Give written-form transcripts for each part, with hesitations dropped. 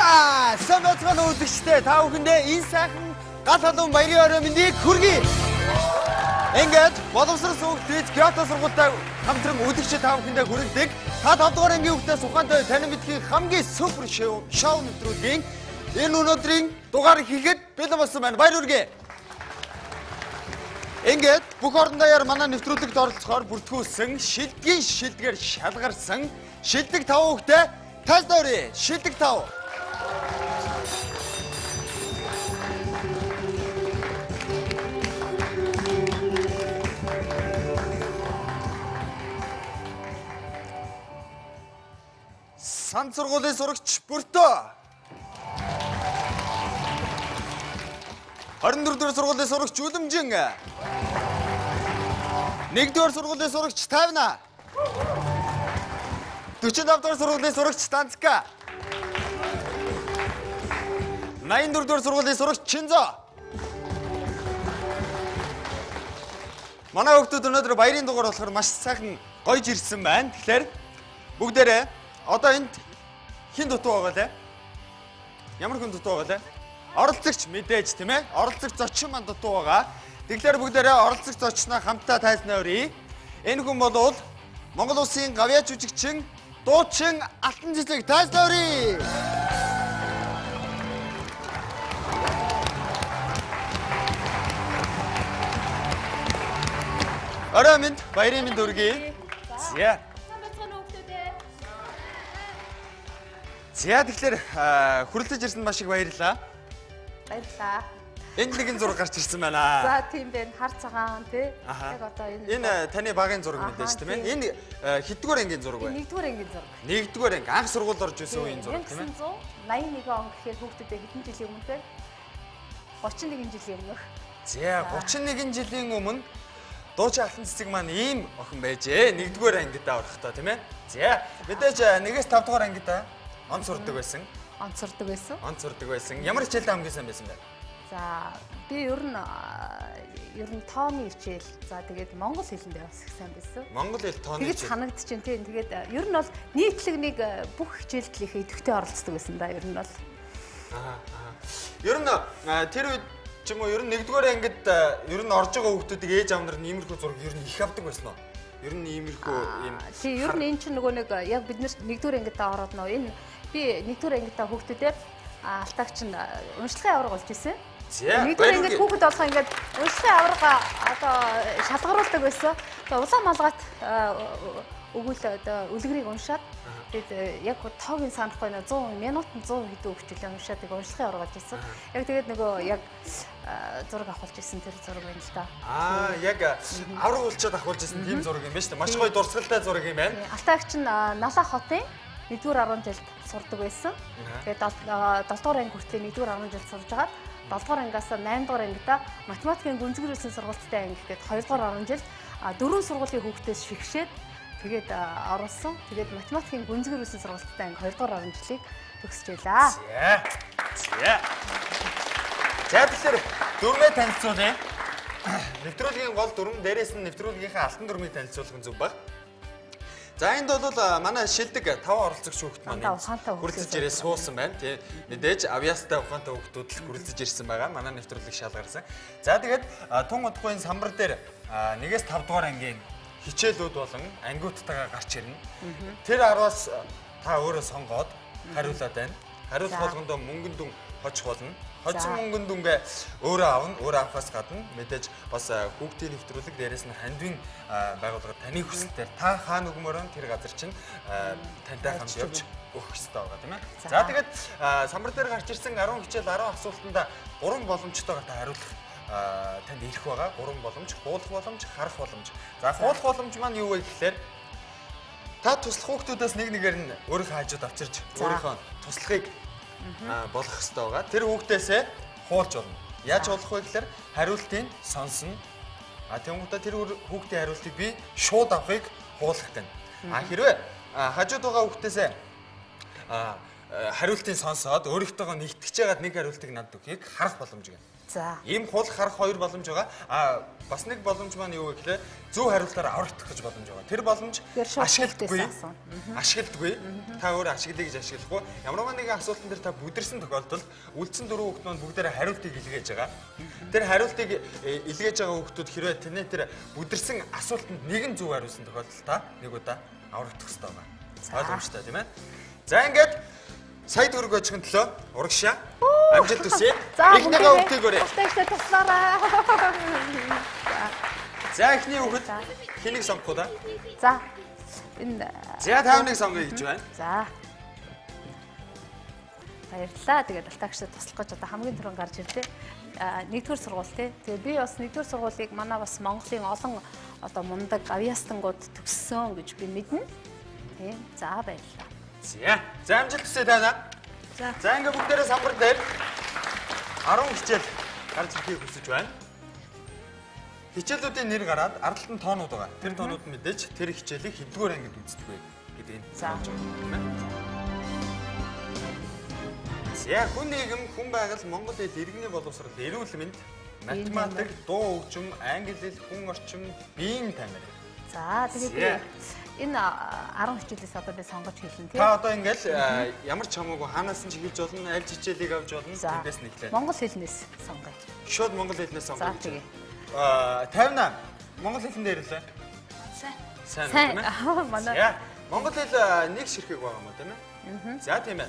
За, сайн байцгаана уу үзэгчдээ. Та бүхэндээ энэ сайхан гал халуун баярын орой мэндийг хүргэе. Ингээд боловсрол сувагт Киото сургуультай хамтран үзэгчид та бүхэндээ хүргэдэг. Та 5 дугаар ангийн хүүхдээс ухаантай танин мэдхийн хамгийн супер шоу нэвтрүүлгийн энэ өнөөдрийн дугаар хийхэд бэлэн болсон байна. Баяр хүргэе. Ингээд бүх орон даяар манай нэвтрүүлэгт оролцохоор бүртгүүлсэн шилдгийн шилдгээр шалгарсан шилдэг 5 хүүхдээ тайлбарлая. Шилдэг 5. Сан сургуулийн сурагч Бүртөө. 24 дугаар сургуулийн сурагч Үлэмжин. 1 дугаар сургуулийн сурагч Тайвна. 45 дугаар сургуулийн сурагч Данцка. 84 дугаар сургуулийн сурагч Чинзо. Манай хүүхдүүд өнөөдөр баярын дугаар болохоор маш сайхан гойж ирсэн байна. Тэгэхээр бүгдээрээ одоо энд хэн дутуу байгаа лээ? Ямар хүн дутуу байгаа лээ? Оролцогч мэдээж тийм ээ. Оролцогч зочин маань дутуу байгаа. Тэгэхээр бүгдээрээ оролцогч зочноо хамтдаа тайлснаа өрье. Энэ хүн бол Монгол улсын гавьяа жүжигчин дуучин Алтан Цэцэг тайлснаа өрье. Орой минь баярын минь өргөе. За. За тэгэхээр хүрэлцэж ирсэнд маш их баярлалаа. Баярлалаа. Энд нэгэн зураг гарч ирсэн байна. За тийм байна. Хар цагаан тий. Яг одоо энэ таны багын зураг мэдээж тийм ээ. Энэ хэддүгээр ангийн зураг вэ? 1-р ангийн зураг. 1-р анги анх сургуульд орж исэн үеийн зураг тийм ээ. 1981 он гэхээр хүүхдүүдээ хэдэн жилийн өмнө вэ? 31 жилийн өмнөх. За 31 жилийн өмнө дуучин Алтан Цэцэг маань ийм охин байжээ. 1-р ангидаа орохдоо тийм ээ. За мэдээж 1-ээс 5 дугаар ангидаа он сурдаг байсан. Он сурдаг байсан. Он сурдаг байсан. Ямар хичээлдээ хамгийн сайн байсан бэ? За би ер нь тооны хичээл. За тэгээд монгол хэлэндээ бас их сайн байсан. Монгол хэл тооны хичээл. Тэгэж санагдчихэв тийм. Тэгээд ер нь бол нийтлэг нэг бүх хичээлдлийнхээ идэвхтэй оролцдог байсан да ер нь бол. Аа. Ер нь тэр үед ч юм уу ер нь 1-р ангид ер нь орж байгаа хүүхдүүдийг ээж аав нар нь иймэрхүү зураг ер нь их авдаг байсан уу? Ер нь иймэрхүү юм. Тийм ер нь эн чинь нөгөө нэг яг бид нар 1-р ангидаа ороод нөө энэ би 1-р ангидаа хүүхдүүдээр алтаагч нь уншлагын авраг болж исэн. 1-р ангид хүүхэд болохоо ингээд уншлагын аврага одоо шалгаруулдаг байсан. Тэгээ улаан малгайт өгөөл одоо үлгэрийг уншаад тэгээд яг тоогийн санахгүй нэ 100 минутанд 100 хэдэн өгчлээ уншаад тэгээд уншлагын авраг болж исэн. Яг тэгээд нөгөө яг зураг авахулж исэн тэр зураг байна л да. Аа яг авраг болчоод авахулж исэн тийм зураг юм байна шүү дээ. Маш гоё дурсгалтай зураг юм байна. Алтаагч нь Налаа хотын 1-р 10 жилд сурдаг байсан. Тэгээд 7 дугаар анги хүртэл 1-р 10 жилд сурж агаад 7 дугаар ангиас 8 дугаар ангидаа математикийн гүнзгийрүүлсэн сургуульттай анги гээд 2 дугаар 10 жилд дөрвөн сургуулийн хүүхдээс шигшээд тэгээд оруулсан. Тэгээд математикийн гүнзгийрүүлсэн сургуульттай анги 2 дугаар 10 жилийг төгсөж байлаа. За. За. За тэгэхээр дүрмээ танилцуулъя. Нэвтрүүлгийн гол дүрм дээрээс нь нэвтрүүлгийнхээ алтан дүрмийг танилцуулах нь зөв баг. За энд бол манай шилдэг 5 оролцогч хүүхэд маань хүрэлцэж ирээ суусан байна. Тий. Мэдээж авьяастай ухаантай хүүхдүүд л хүрэлцэж ирсэн байгаа. Манай нэвтрүүлэг шалгарсан. За тэгээд тун удахгүй энэ самбар дээр 1-ээс 5 дугаар ангийн хичээлүүд болон ангиудтайгаа гарч ирнэ. Тэр 10-аас та өөрөө сонгоод хариулаад байна. Хариулах болгондоо мөнгөн дүн хожих болно. Хожсон мөнгөн дүнгээ өөрөө авна, өөрөө авахаас гадна мэдээж бас хүүхдийн нэвтрүүлэг дээрээс нь хандвийн байгууллага таны хүсэлтээр та хаана өгмөр нь тэр газар чинь тантай хамт явж өгөх ёстой байгаа тийм ээ. За тэгээд самбар дээр гарч ирсэн 10 хичээл 10 асуултанд 3 боломжтойгоор та хариулах танд ирэх байгаа. 3 боломж, хуулах боломж, харах боломж. За хуулах боломж маань юу вэ гэхлээр та туслах хүүхдүүдээс нэг нэгээр нь өөрийнхөө хажууд авчирч өөрийнхөө туслахыг болгох ёстой байгаа. Тэр хүүхдээсээ хуулж болно. Яаж хуулах вэ гэхээр хариултыг сонсно. А тэнгуүтээ тэр хүүхдийн хариултыг би шууд авахыг хуулах гэнэ. А хэрвээ хажууд байгаа хүүхдээсээ хариултыг сонсоод өөрийнхтэйгоо нэгтгэж байгаад нэг хариултыг надад өгөхийг харах боломж гэнэ. За. Ийм хул харах хоёр боломж байгаа. А бас нэг боломж маань юу вэ гэхээр зөв хариултаар аврагдах гэж боломж байгаа. Тэр боломж ашигладаггүй. Ашигладаггүй. Та өөрөө ашиглая гэж ашиглахгүй. Ямар нэгэн асуултан дээр та бүдэрсэн тохиолдолд үлдсэн дөрвөн хүүхэд маань бүгдээрээ хариултыг илгээж байгаа. Тэр хариултыг илгээж байгаа хүүхдүүд хэрвээ тэнэ тэр бүдэрсэн асуултанд нэгэн зөв хариулсан тохиолдолд та нэг удаа аврагдах хэрэгтэй байгаа. Ойлгомжтой тийм ээ. За ингээд сая төгрөг очихын төлөө урагшаа. Амжилт хүсье. Эхнийхээ хүүхдийг өрөө. Тустай туслаарай. За эхний хүүхэд хэнийг сонгох вэ? За. Энэ За 51 сонгоё гэж байна. За. Баярлалаа. Тэгээд алтаагчдад туслах гэж одоо хамгийн түрүүнд гарч ирлээ. Нэгдүгээр сургууль тий. Тэгээд би бас нэгдүгээр сургуулийг манай бас Монголын олон одоо мундаг авьяастангууд төгссөн гэж би мэднэ. Тийм. За баярлалаа. За. За амжилт хүсье тана. За. За ингээ бүгдээрээ самбар дээр 10 хичээл гарч ирэхийг хүсэж байна. Хичээлүүдийн нэр гараад ард талд нь тоонууд байгаа. Тэр тоонууд нь мэдээж тэр хичээлийг хэддүгээр ангид үздэг вэ гэдгийг За. болж байгаа тийм ээ. За хүн нийгэм, хүн байгаль, монгол хэл, иргэний боловсрол, эрүүл мэнд, математик, дуу хөгжим, англи хэл, хүн орчин, биеийн тамир. За тэгээд би За. энэ 10 хичээлээс одоо би сонгож хэлнэ тий. Та одоо ингээл ямар ч хамаагүй хаанаас нь ч эхэлж болно, аль хичээлийг авч болно, За. тэндээс нь эхлэе. Монгол хэлнээс сонгоё. Шууд монгол хэлнээс За сонгоё гэж. тэгээ. 58 монгол хэлэн дээр ирлээ. Сайн. Сайн Сайн. тийм ээ. Манай За. Монгол хэл нэг ширхэг байгаа юм уу тийм ээ? За тийм ээ.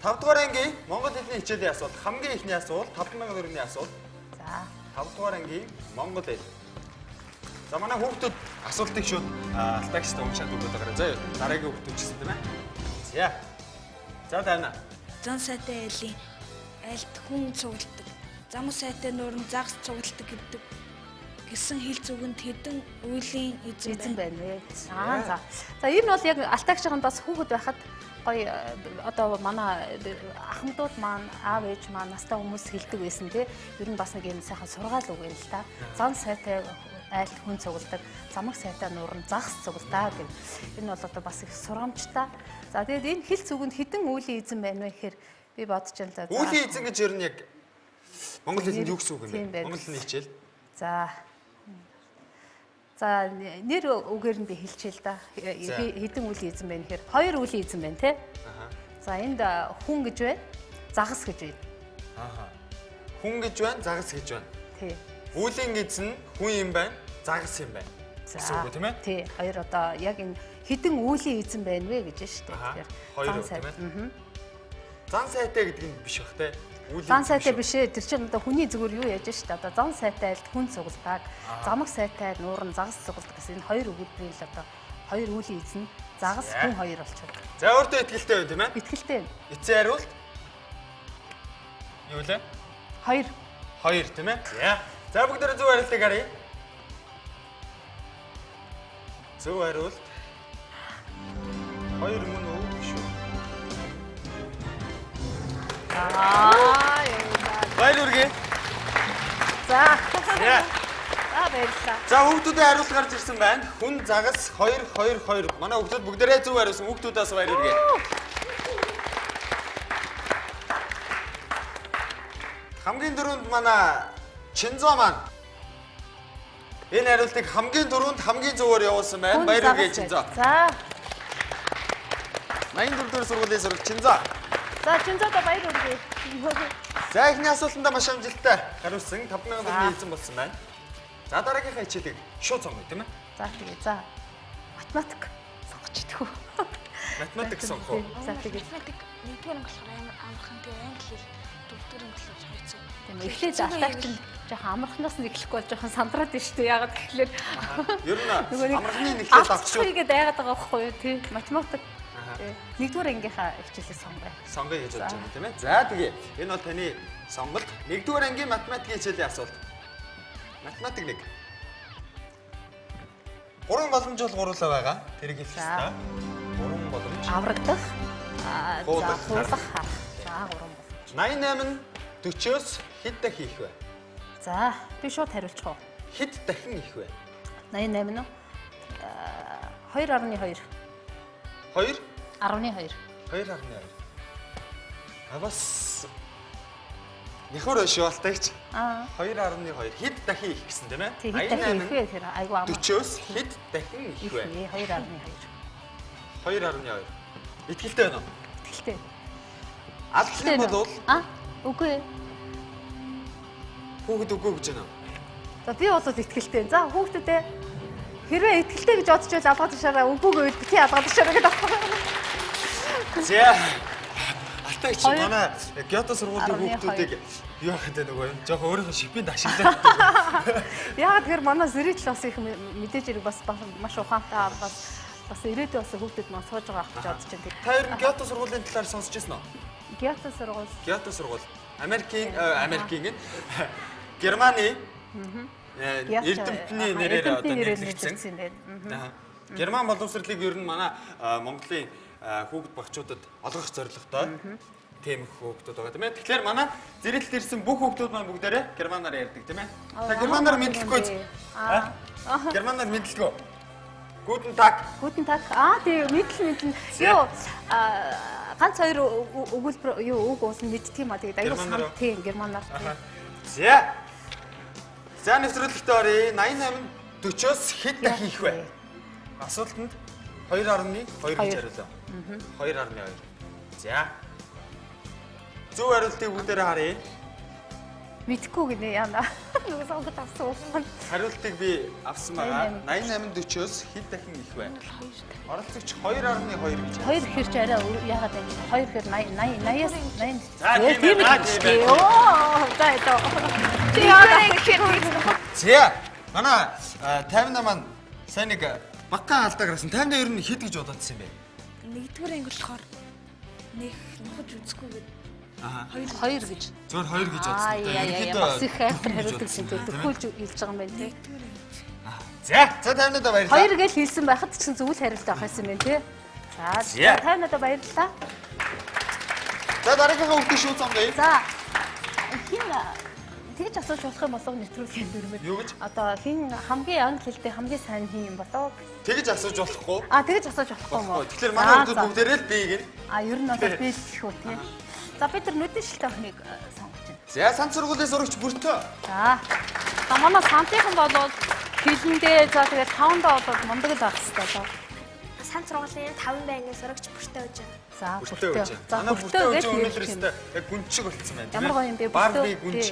5 дугаар ангийн монгол хэлний хичээлийн асуулт, хамгийн эхний асуулт, 5000 төгрөгийн асуулт. За. 5 дугаар ангийн монгол хэл. За манай хүүхдүүд асуултыг шууд алтаагчтай уншаад өгöd байгаа. За дараагийн хүүхдүүд ч гэсэн тийм ээ. За. За тайна. Зан сайтай айлын айлт хүн цугладаг. Зам сайтай нуурын загас цугладаг гэдэг гэсэн хэл зүгэнд хэдэн үйлийн эзэн Эзэн байна. байна вэ? Аа за. За энэ бол яг алтаагчийн бас хүүхэд байхад гоё одоо манай ахмадууд маань аав ээж маань настай хүмүүс хэлдэг байсан тий. Ер нь бас нэг юм сайхан сургаал үг юм л та. Зан сайтай айлт хүн цугладаг, замаг сайтай нуурн загас цуглдаа гэх. Энэ бол одоо бас их сургамжтай. За тэгээд энэ хэл зүгэнд хэдэн үйлийн эзэн байна вэ гэхээр би бодож байна л да. За. Үүлийн эзэн гэж ер нь яг монгол хэлэнд юу гэсэн үг юм Тийм бэ? байна. Монгол хэлний хичээл. За. За нэр үгээр нь би хэлчихээ л да. За. Хэдэн үлийн эзэн байна гэхээр хоёр үлийн эзэн байна те. Аха. За энд хүн гэж байна. Загас гэж байна. Аха. Хүн гэж байна, загас гэж байна. Тий. Үүлийн эзэн хүн юм байна, загас юм байна. Гэсэн үг үү, тийм ээ? Тий. Хоёр одоо яг энэ хэдэн үлийн эзэн байна вэ гэж шүү дээ. Аха. Тэгэхээр Хоёр зан үг, сайт. тийм ээ? Мгм. Зан сайтай гэдэг нь биш бах те. Үүлийн Зан эзэн сайтай биш ээ. Тэр чинь одоо хүний зүгээр юу яаж шүү дээ. Одоо зан сайтай айлт хүн цугладаг, замаг сайтай нуурн загас цугладаг гэсэн энэ хоёр өгүүлбэрийн л одоо хоёр үлийн эзэн загас За. хүн хоёр болчиход. За өөртөө итгэлтэй байна тийм ээ? Итгэлтэй байна. Эцсийн хариулт юу лээ? Хоёр. Хоёр тийм ээ? За. За бүгдээрээ зөв хариултыг харъя. Зөв хариулт. Хоёр мөн үү шүү. Аа Баяр хүргэе. За. За. За баярлалаа. За хүүхдүүдийн хариулт гарч ирсэн байна. Хүн загас 2 2 2. Манай хүүхдүүд бүгдээрээ зөв хариулсан. Хүүхдүүдээс баяр хүргэе. Хамгийн дөрөнд манай Чинзо маань энэ хариултыг хамгийн дөрөнд хамгийн зөвөөр явуулсан байна. Хүн Баяр хүргэе загас Чинзо. байна. За. 84 дугаар сургуулийн сурагч Чинзо. За Чинзодо баяр хүргэе. За эхний асуултандаа маш амжилттай хариулсан. 5000 төгрөгийн эзэн болсон байна. За дараагийнхаа хичээлийг шууд сонгоё тийм ээ. За тэгээ. За. Математик сонгож идэх үү? Математик сонгох уу? За тэгээ. Математик нэгдүгээр анги болохоор амар амархан тэгээ англи хэл дөрөвдүгээр анги болохоор хэцүү. Тийм ээ. Эхлээд алтаагч нь жоохон амархнаас нь эхлэхгүй бол жоохон сандраад байна шүү дээ. Яагаад гэхлээр Ер нь нөгөө нэг амархны нэхлээд авчихъя гэдээ айгаад байгаа байхгүй юу тий. Математик. Тий. Нэгдүгээр ангийнхаа хичээлээ сонгоё. Сонгоё гэж бодож байна тийм ээ. За тэгээ. Энэ бол таны сонголт. Нэгдүгээр ангийн математикийн хичээлийн асуулт. Математик 1. Гурван боломж бол гурлаа байгаа. Тэрийг хэлэх За. ёстой. Гурван боломж. Аврагдах. Аа, за Хуулах, хуулах харах. За гурван боломж. 88 40-оос хэд дахин их вэ? За би шууд хариулчих уу? Хэд дахин их вэ? 88 нь 2.2. 2 12. 2.2. А бас Нэхүр шүү алтайч. 2.2 хэд дахин их гэсэн тийм ээ? Хэд дахин их вэ гэхээр айгүй амар. 40-оос хэд дахин их вэ? 2.2. 2.2. Итгэлтэй байна уу? Итгэлтэй. Алдлах юм бол үгүй. Хүүхэд үгүй гэж байна уу? За би бол итгэлтэй. За хүүхдүүдээ хэрвээ итгэлтэй гэж бодож байл алгаад тушаараа үгүй гэвэл бити алгаад тушаараа гэдэг байхгүй. За. Алтайч манай Гёто сургуулийн хүүхдүүдийг юу яах вэ нөгөө юм жоохон өөрийнхөө шипэнд ашиглаад. Яагаад тэгэхээр манай зэрэгтэл бас их мэдээж хэрэг бас маш ухаантай бас ирээдүйн бас хүүхдүүд маань сууж байгаа ах гэж бодож байна. Та ер нь Гёто сургуулийн талаар сонсч ирсэн үү? Гёто сургууль. Гёто сургууль. Америкийн Германы эрдэмтний нэрээр одоо нэрлэгдсэн. Герман боловсролыг ер нь манай Монголын хүүхэд багчуудад олгох зорилготой тийм их хүүхдүүд байгаа тийм ээ. Тэгэхээр манай зэрэглэлд ирсэн бүх хүүхдүүд маань бүгдээрээ германаар ярьдаг тийм ээ. Та германаар мэдлэхгүй. Германаар мэдлэхгүй. Guten Tag. Guten Tag. Тийм мэдл. Юу ганц хоёр өгүүлбэр юу үг уусан мэддэг юм а. Тэгээд аюул сан тийм германаар. За. За нэвтрүүлэгтээ оръё. 88 40-оос хэд дахин их вэ? Асуултанд 2.2 гэж хариулаа. 2.2. За. Зөв хариултыг бүгдээрээ харъя. Мэдхгүй гинэ яана. Нөгөө сонгож авсан юм. Хариултыг би авсан байгаа. 88 40-оос хэд дахин их вэ? Оролцогч 2.2 гэж. 2 хэр ч арай яагаад вэ? 2 хэр 80 80-аас 80. За тийм ээ. Оо за это. За манай 58 маань сайн нэг багахан алдаа гаргасан. 58 ер нь хэд гэж бодоодсэн юм бэ? Нэгдүгээр анги болохоор нэг нухаж үзэхгүй гэдэг. 2 гэж. Зөвхөн 2 гэж бодсон. Ерөнхийдөө бас их айхтар хариулдаг юм тийм. Төхөөлж хэлж байгаа юм байна тий. За, за 50-надаа баярлалаа. 2 гэж хэлсэн байхад ч гэсэн зөв л хариулт авах байсан юм байна тий. За, 50-надаа баярлалаа. За дараагийнхаа хүүхдийн шүүх сонгоё. За. Хин тэгж асууж болох юм болов нэвтрүүлгийн дүрмээр. Юу гэж? Одоо хин хамгийн англи хэлтэй хамгийн сайн хин юм болов? Тэгж асууж болохгүй. Тэгж асууж болохгүй юм уу? Тэгэхээр манай хүүхдүүд бүгдээрээ л би гин. Ер нь бол би л гэх үү тий. За бид нар нүдэн шилтэй охиныг сонгож байна. За сан сургуулийн сурагч Бүртөө. За. За манай сантынхан бол хэлэндээ за тэгээд тавандаа бол мундаг л байх хэрэгтэй доо. Сан сургуулийн 5 ангийн сурагч Бүртөө гэж байна. За Бүртөө. За Бүртөө гэж өнөөдөр өстой яг гүнчиг болцсон байна. Ямар гоё юм бэ? Барби гүнж.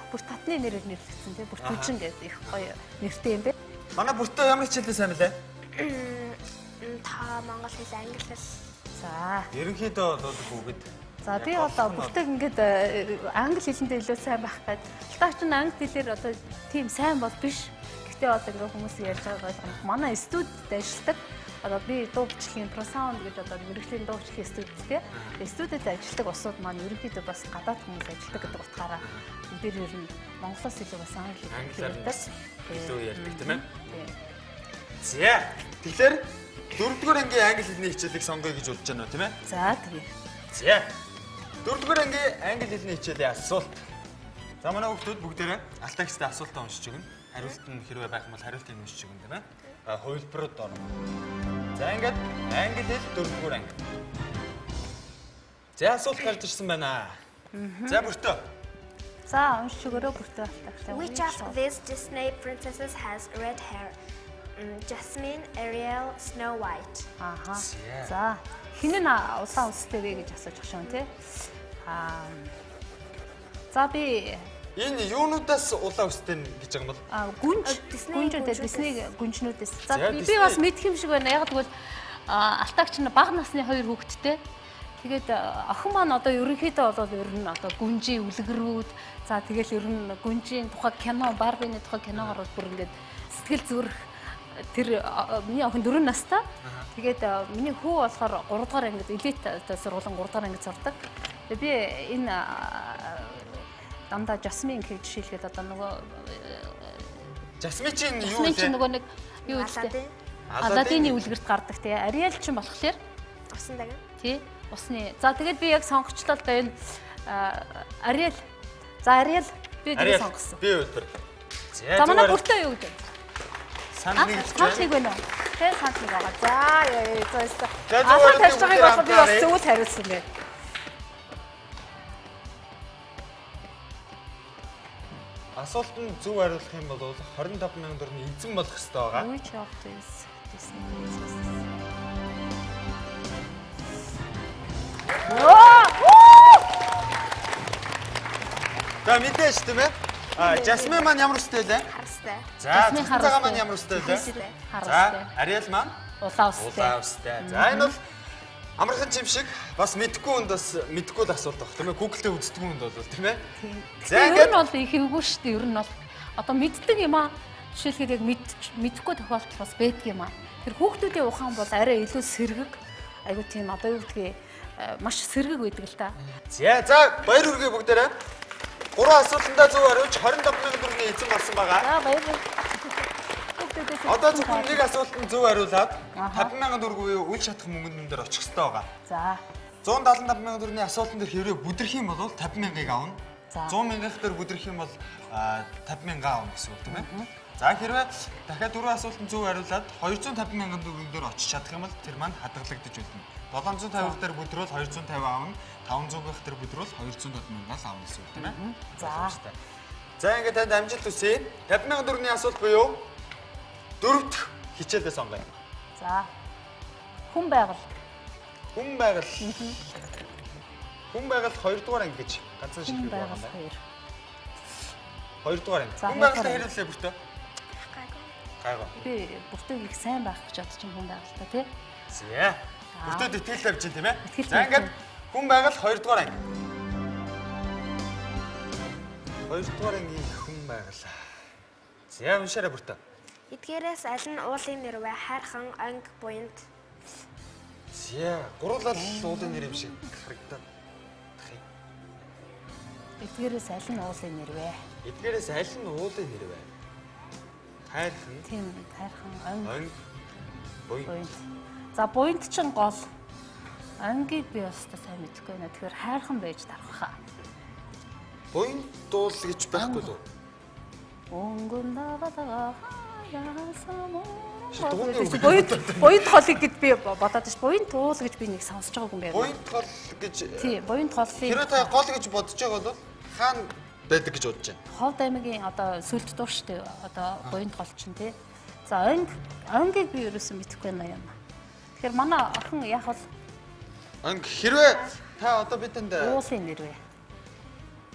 Бүр татны нэрээр нэрлэгдсэн тий. Бүртүүжин гэдэг их гоё нэртэй юм бэ. Манай Бүртөө ямар хичээлээ сайн бэлээ? Та монгол хэл, англи хэл. За. Ерөнхийдөө бол бүгд. За би одоо бүртэг ингээд англи хэлэндээ илүү сайн байх гээд. Алтаач нь англи хэлээр одоо тийм сайн бол биш. Гэхдээ одоо ингээд хүмүүс ярьж байгааг ойлгоно. Манай студид ажилладаг. Одоо би дуу бичлэгийн Pro Sound гэж одоо мэргэжлийн дуу бичлэгийн студид тий. Студид ажилладаг улсууд маань ерөнхийдөө бас гадаад хүмүүс ажилладаг гэдэг утгаараа бид ер нь монголоос илүү бас англи хэлээр илүү ярьдаг тийм ээ. За тэгэхээр дөрөвдүгээр ангийн англи хэлний хичээлийг сонгоё гэж бодож байна уу тийм ээ? За тэгээ. За. Дөрөвдүгээр ангийн англи хэлний хичээлийн асуулт. За манай хүүхдүүд бүгдээрээ алтаагчтай асуултаа уншиж өгнө. Хариулт нь хэрвээ байх юм бол хариултыг уншиж өгнө тийм ээ. Хувилбарууд орно. За ингээд англи хэл дөрөвдүгээр анги. За асуулт гарч ирсэн байна. За Бүртөө. За уншиж өгөөрэй Бүртөө алтаагчтай. Which of these Disney princesses has red hair? Jasmine, Ariel, Snow White. Ааха. За хэн нь улаан үстэй вэ гэж асууж байгаа юм тий. За би энэ юунуудаас улаан үстэй гэж байгаа юм бол? Гүнж, гүнжүүдээс Disney гүнжнүүдээс. За би бас мэдх юм шиг байна. Яг тэгвэл алтаагч нь бага насны хоёр хүүхэдтэй. Тэгээд охин маань одоо ерөнхийдөө бол ер нь одоо гүнжийн үлгэрүүд, за тэгэл ер нь гүнжийн тухай кино, Барбины тухай кино гарвал бүр ингээд сэтгэл зүрх тэр миний охин 4 настай. Тэгээд миний хүү болохоор 3 дугаар ангид элит сургуулийн 3 дугаар ангид сурдаг. Тэгээд би энэ дандаа Жасмин гэж жишээлгээд одоо нөгөө Жасмин чинь юу вэ? Жасмин чинь нөгөө нэг юу вэ? Аладдины үлгэрт гардаг тий. Ариэл чинь болохоор усан дагна. Тий. Усны. За тэгээд би яг сонгочлоо л да энэ Ариэл. За Ариэл би тэгээд сонгосон. Би өдөр. За манай Бүртөө юу гэдэг? Санал нэг гэж байна. Санал нэг байна уу? Тэ санал нэг байгаа. За яа за яа. За асуулт тавьж байгааг бол би бас зөв л хариулсан байна. Асуултанд зөв хариулах юм бол 25,000 төгрөгийн эзэн болох ёстой байгаа. Which of these Disney princesses? За мэдээж тийм ээ. Жасмин маань ямар өстэй лээ? Харстай. За, Цэцэн маань ямар өстэй лээ? За, Ариэл маань улаан өстэй. Улаан өстэй. За, энэ бол амархан юм шиг бас мэдхгүй хүнд бас мэдхгүй л асуулт баг тийм ээ. Google-тэй үздэг хүнд бол тийм ээ. За, ингээд нь бол их эвгүй шүү дээ. Ер нь бол одоо мэддэг юм аа. Жишээлбэл яг мэдхгүй тохиолдол бас байдаг юм аа. Тэр хүүхдүүдийн ухаан бол арай илүү сэргэг. Айгу тийм одоо юу гэдгийг маш сэргэг байдаг л та. За, за баяр хүргэе бүгдээрээ. 3 асуултандаа зөв хариулж 25,000 төгрөгийн эзэн болсон байгаа. За баярлалаа. Одоо зөвхөн нэг асуултанд зөв хариулаад 50,000 төгрөг буюу үл шатах мөнгөнд дээр очих ёстой байгаа. За. 175,000 төгрөгийн асуултан дээр хэрвээ бүдрэх юм бол 50,000-ыг авна. 100,000-х дээр бүдрэх юм бол 50,000 авна гэсэн үг тийм ээ. За хэрвээ дахиад 4 асуултанд зөв хариулаад 250,000 төгрөг дээр очиж чадах юм бол тэр маань хадгалагдаж үлдэнэ. 750 дээр бүдрвэл 250 авна, 500-х дээр бүдрвэл 270,000-аас авна гэсэн үг тийм ээ. За. За ингээд танд амжилт хүсье. 50,000 төгрөгийн асуулт буюу дөрөв дэх хичээлээ сонгоё. За. Хүн байгаль. Хүн байгаль. Хүн байгаль 2 дугаар анги гэж ганцхан шилдэг байна. Хүн байгаль 2. 2 дугаар анги. Хүн байгальтай хэрэглээ бүртөө. Гайгүй. Би бүртөө их сайн байх гэж бодож чинь хүн байгальтай тий. За. Бүртөөд итгэл тавьж чинь тийм ээ. За ингээд хүн байгаль 2 дугаар анги. 2 дугаар ангийн хүн байгаль. За уншаарай бүртөө. Эдгээрээс аль нь уулын нэр вэ? Хайрхан, онг, буянт. За, гурлал уулын нэр юм шиг харагдаад тах юм. Эдгээрээс аль нь уулын нэр вэ? Эдгээрээс аль нь уулын нэр вэ? Хайрхан. Тийм, хайрхан, онг, буянт. За, буянт чинь гол. Онгийг би бас та сайн мэдэхгүй байна. Тэгэхээр хайрхан байж тарах хаа. Буянт уул гэж байхгүй л үү? Өнгөн дагаа Буянт холыг гэд би бодоод ш. Буянт уул гэж би нэг сонсож байгаагүй юм байна. Буянт гол гэж. Тий, буянт голыг. Хэрвээ та гол гэж бодож байгаа бол хаана байдаг гэж бодож байна? Ховд аймгийн одоо сүлд дуур штэ. Одоо буянт гол чинь тий. За, онгийг би ерөөсөн мэдэхгүй байна юм. Тэгэхээр манай охин яг бол онг хэрвээ та одоо бидэнд уулын нэр вэ?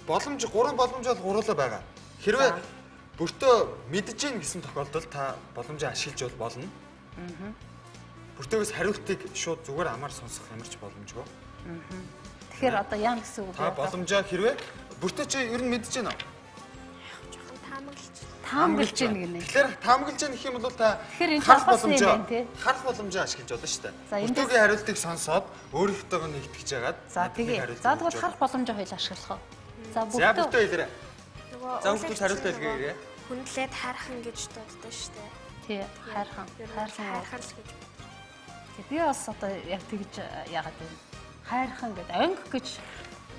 Боломж 3 боломж бол гурлаа байгаа. Хэрвээ бүртөө мэдэж гин гэсэн тохиолдолд та боломжийг ашиглаж бол болно. Бүртөөгөөс хариултыг шууд зүгээр амар сонсох ямар ч боломжгүй. Тэгэхээр одоо яа гэсэн үг вэ? Та боломжоо хэрвээ бүртөө чи ер нь мэдэж гин үү? Жохон таамаглаж. Таамаглаж гин гинэ. Тэгэхээр таамаглаж гин гэх юм бол та харах боломжоо ашиглаж болно шүү дээ. Бүртөөгийн хариултыг сонсоод өөрийнхтэйгөө нэгтгэж яагаад. За тэгээ. За тэгвэл харах боломжоо хоёул ашиглах уу? За бүртөө хэлээрэй. За бүртөөс хариултаа хэлгээе. Хүндлээд хайрхан гэж дууддаг шүү дээ. Тий, хайрхан. Хайрхан л гэж. Тий, би бас одоо яг тэгж яагаад вэ? Хайрхан гэдэг онг гэж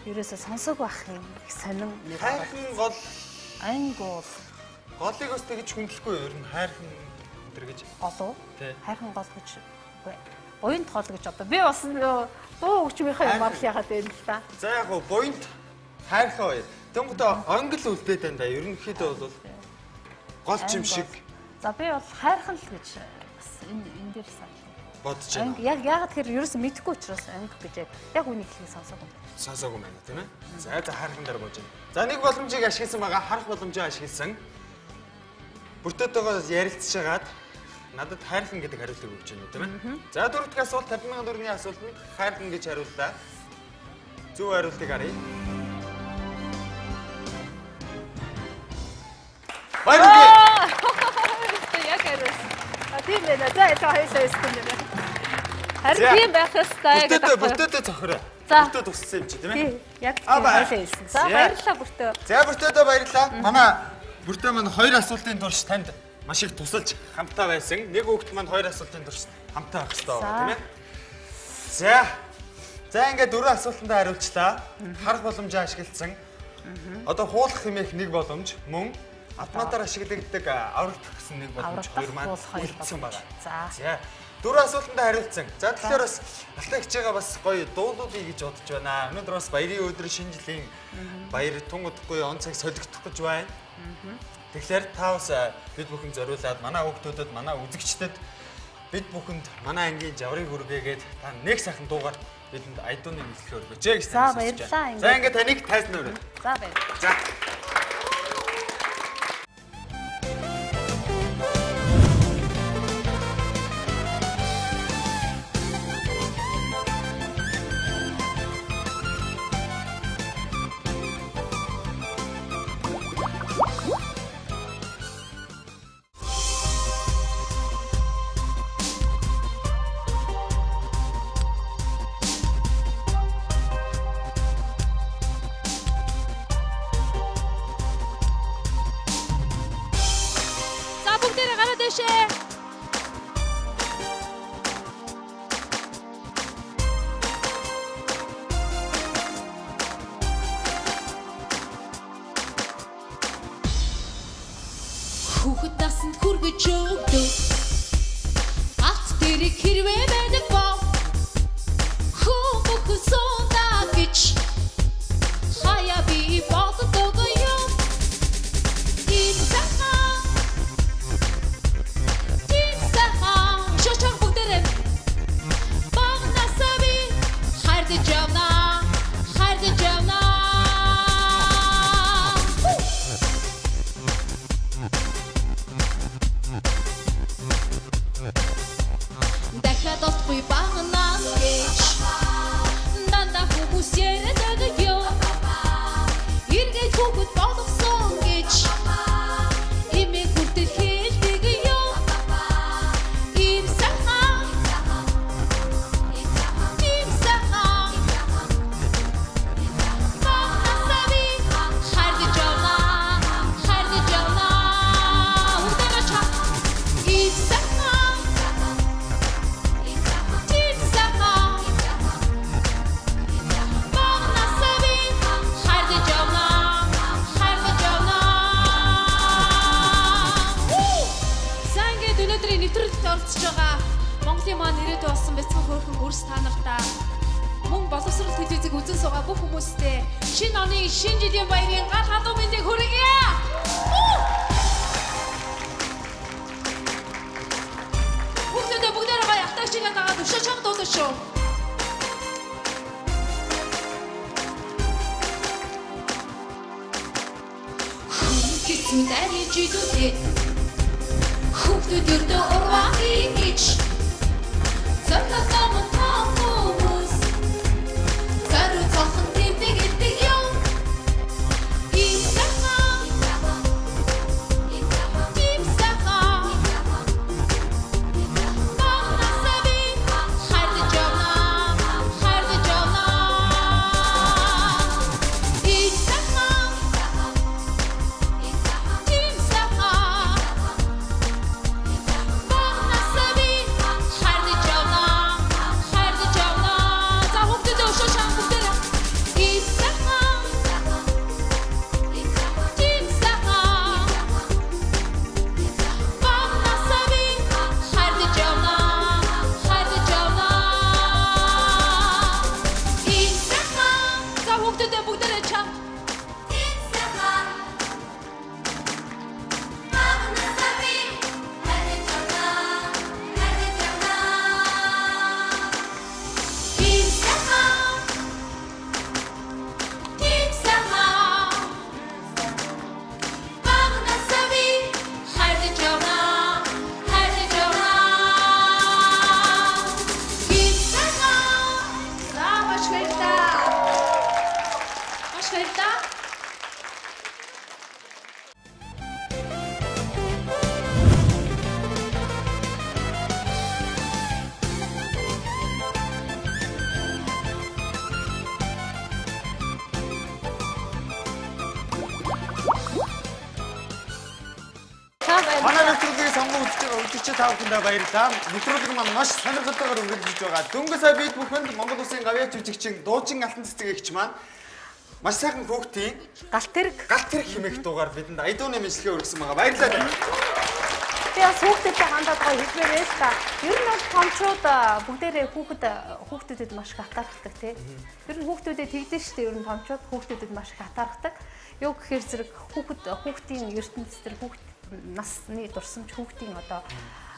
ерөөсөө сонсог байх юм их сонин нэр. Хайрхан гол онг бол голыг бас тэгж хүндлэхгүй ер нь хайрхан өдр гэж. Гол уу? Хайрхан гол гэж үгүй. Буянт гол гэж одоо би бас дуу өгчмийнхаа юм арал яагаад вэ л та. За яг гоо буянт хайрхан хоёр. Тэнгүүтээ онг л үлдээд байна да. Ерөнхийдөө бол гол юм шиг. За би бол хайрхан л гэж бас энэ дээр санал бодож байна. Яг яагаад тэгэхээр ерөөсөн мэдэхгүй учраас онг гэж яг үнийг хэлхийг сонсоогүй. Сонсоогүй байна тийм ээ. За за хайрхан дээр болж байна. За нэг боломжийг ашигласан байгаа, харах боломжийг ашигласан. Бүртөөтэйгөө ярилцж хагаад надад хайрхан гэдэг хариултыг өгч байна тийм ээ. За дөрөв дэх асуулт 50,000 төгрөгийн асуултанд хайрхан гэж хариуллаа. Зөв хариултыг харъя. Баярлалаа. Яг хариулсан. А тийм байна. За это хоёулаа хэлсэн юм байна. Харин тийм байх ёстой гэдэг. Бүртөөдөө цохороо. Бүртөө туссан юм чи тийм ээ. Тий. Яг тийм хоёулаа хэлсэн. За баярлалаа бүртөө. За бүртөөдөө баярлалаа. Манай бүртөө маань хоёр асуултын турш танд маш их тусалж хамтаа байсан. Нэг хүүхэд маань хоёр асуултын турш хамтаа байх ёстой байгаа тийм ээ. За. За ингээд дөрвөн асуултандаа хариулчлаа. Харах боломжоо ашигласан. Одоо хуулах хэмээх нэг боломж мөн Автоматар ашиглагддаг аврагдах гэсэн нэг боломж, хоёр маань үлдсэн байгаа. За. Дөрвөн асуултанд хариулсан. За тэгэхээр бас Алтай хичээгээ бас гоё дуулуулъя гэж бодож байна. Өнөөдөр бас баярын өдөр, шинэ жилийн баяр тун удахгүй он цаг солигдох гэж байна. Тэгэхээр та бас бид бүхэн зориулаад манай хүүхдүүдэд, манай үзэгчдэд, бид бүхэнд манай ангийн жаврыг хүргээгээд та нэг сайхан дуугаар бидэнд аядууны нийтлэхээ өргөж гэж За баярлалаа. За ингээд таныг тайзан өрөө. За баярлалаа. За. Хүүхэд насанд хүргэж өгдөг алт дэрэг хэрвээ байдаг бол хүн бүхэн сунаа гэж хаяа би боддог юм. Тийм сайхан, тийм сайхан шошон бүгдээрээ бага насаа би хайрлаж явна, хайрлаж явна. Дахиад олдохгүй бага нас гэж дандаа хүмүүс яриадаг юм. Эргээд хүүхэд болгосон гэж эмээ хүртэл хэлдэг юм. Ийм сайхан, тийм сайхан бага насаа би хайрлаж явна, хайрлаж явна. Бүгдээрээ чам. Ийм сайхан, тийм сайхан бага насаа би хайрлаж явна, хайрлаж явна. За ингээд өнөөдрийн нэвтрүүлэгт оролцож байгаа Монголын маань ирээдүй болсон бяцхан хөөрхөн өрс та нартаа мөн боловсрол телевизийг үзэн суугаа бүх хүмүүстээ шинэ оны шинэ жилийн баярын гал халуун мэндийг хүргье. Бүгдээ бүгдээрээ гоё Алтай хичээгээ дагаад өшөө чанга дуулаа шүү. Хүн дариж идүлээ. Хүүхдүүд өрдөө урваа гэж зориулсан том хүмүүс зориу цохон тэмдэг илдэг юм. Ийм сайхан, тийм сайхан бага насаа би хайрлаж явна, хайрлаж явна. Ийм сайхан, тийм сайхан бага насаа би хайрлаж явна, хайрлаж явна. За хүүхдүүдээ өшөө шан бүгдээрээ. Ийм сайхан, тийм сайхан бага насаа би хайрлаж явна, хайрлаж явна. Ийм сайхан. За хүүхдүүдээ бүгдээрээ чам. Тийм сайхан бага насаа би хайрлаж явна, хайрлаж явна. Тийм сайхан, тийм сайхан бага насаа би хайрлаж явна, хайрлаж явна. Тийм сайхан. За маш баярлалаа. Маш баярлалаа. За баярлалаа. Манай нэвтрүүлгийг сонгон үзэж байгаа үзэгчид та бүхэндээ баярлалаа. Нэвтрүүлэг маань маш сонирхолтойгоор үргэлжлэж байгаа. Дөнгөж сая бид бүхэнд Монгол Улсын гавьяач жүжигчин дуучин Алтан цэцэг эгч маань Маш сайхан хүүхдийн галт тэрэг хэмээх дуугаар бидэнд аядууны мэдлэгээ өргөсөн байгаа. Баярлалаа. Би бас хүүхдүүдтэй хандаад гоё хэлмээр л та. Ер нь бол томчууд бүгдээрээ хүүхдүүдэд маш их атаархдаг тий. Ер нь хүүхдүүдэд тэгдэж штэ, ер нь томчууд хүүхдүүдэд маш их атаархдаг. Юу гэхээр зэрэг хүүхдийн ертөнц төр хүүхд насны дурсамж хүүхдийн одоо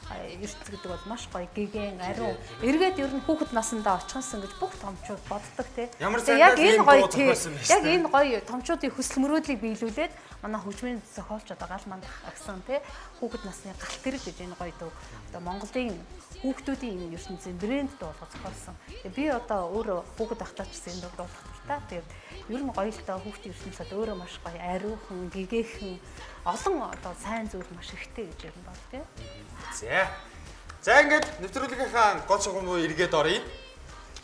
ертөнц гэдэг бол маш гоё гэгэн ариун. Эргээд ер нь хүүхэд насандаа очихсон гэж бүх томчууд боддог тий. Яг энэ гоё яг энэ гоё томчуудын хүсэл мөрөөдлийг биелүүлээд манай хөгжмийн зохиолч одоо гал мандах агсан тий хүүхэд насны галт тэрэг гэж энэ гоё дуу одоо Монголын хүүхдүүдийн энэ ертөнцийн брэнд дуу болгож зохиолсон. Би одоо өөрөө хүүхэд ахтаа ч гэсэн энэ дуу дуулах дуртай. Тэгээд ер нь гоё л доо хүүхдийн ертөнцид өөрөө маш гоё ариухан, гэгээхэн олон одоо сайн зүйл маш ихтэй гэж юм байна тий. За. За ингээд нэвтрүүлгийнхаа гол шугам руу эргээд оръё.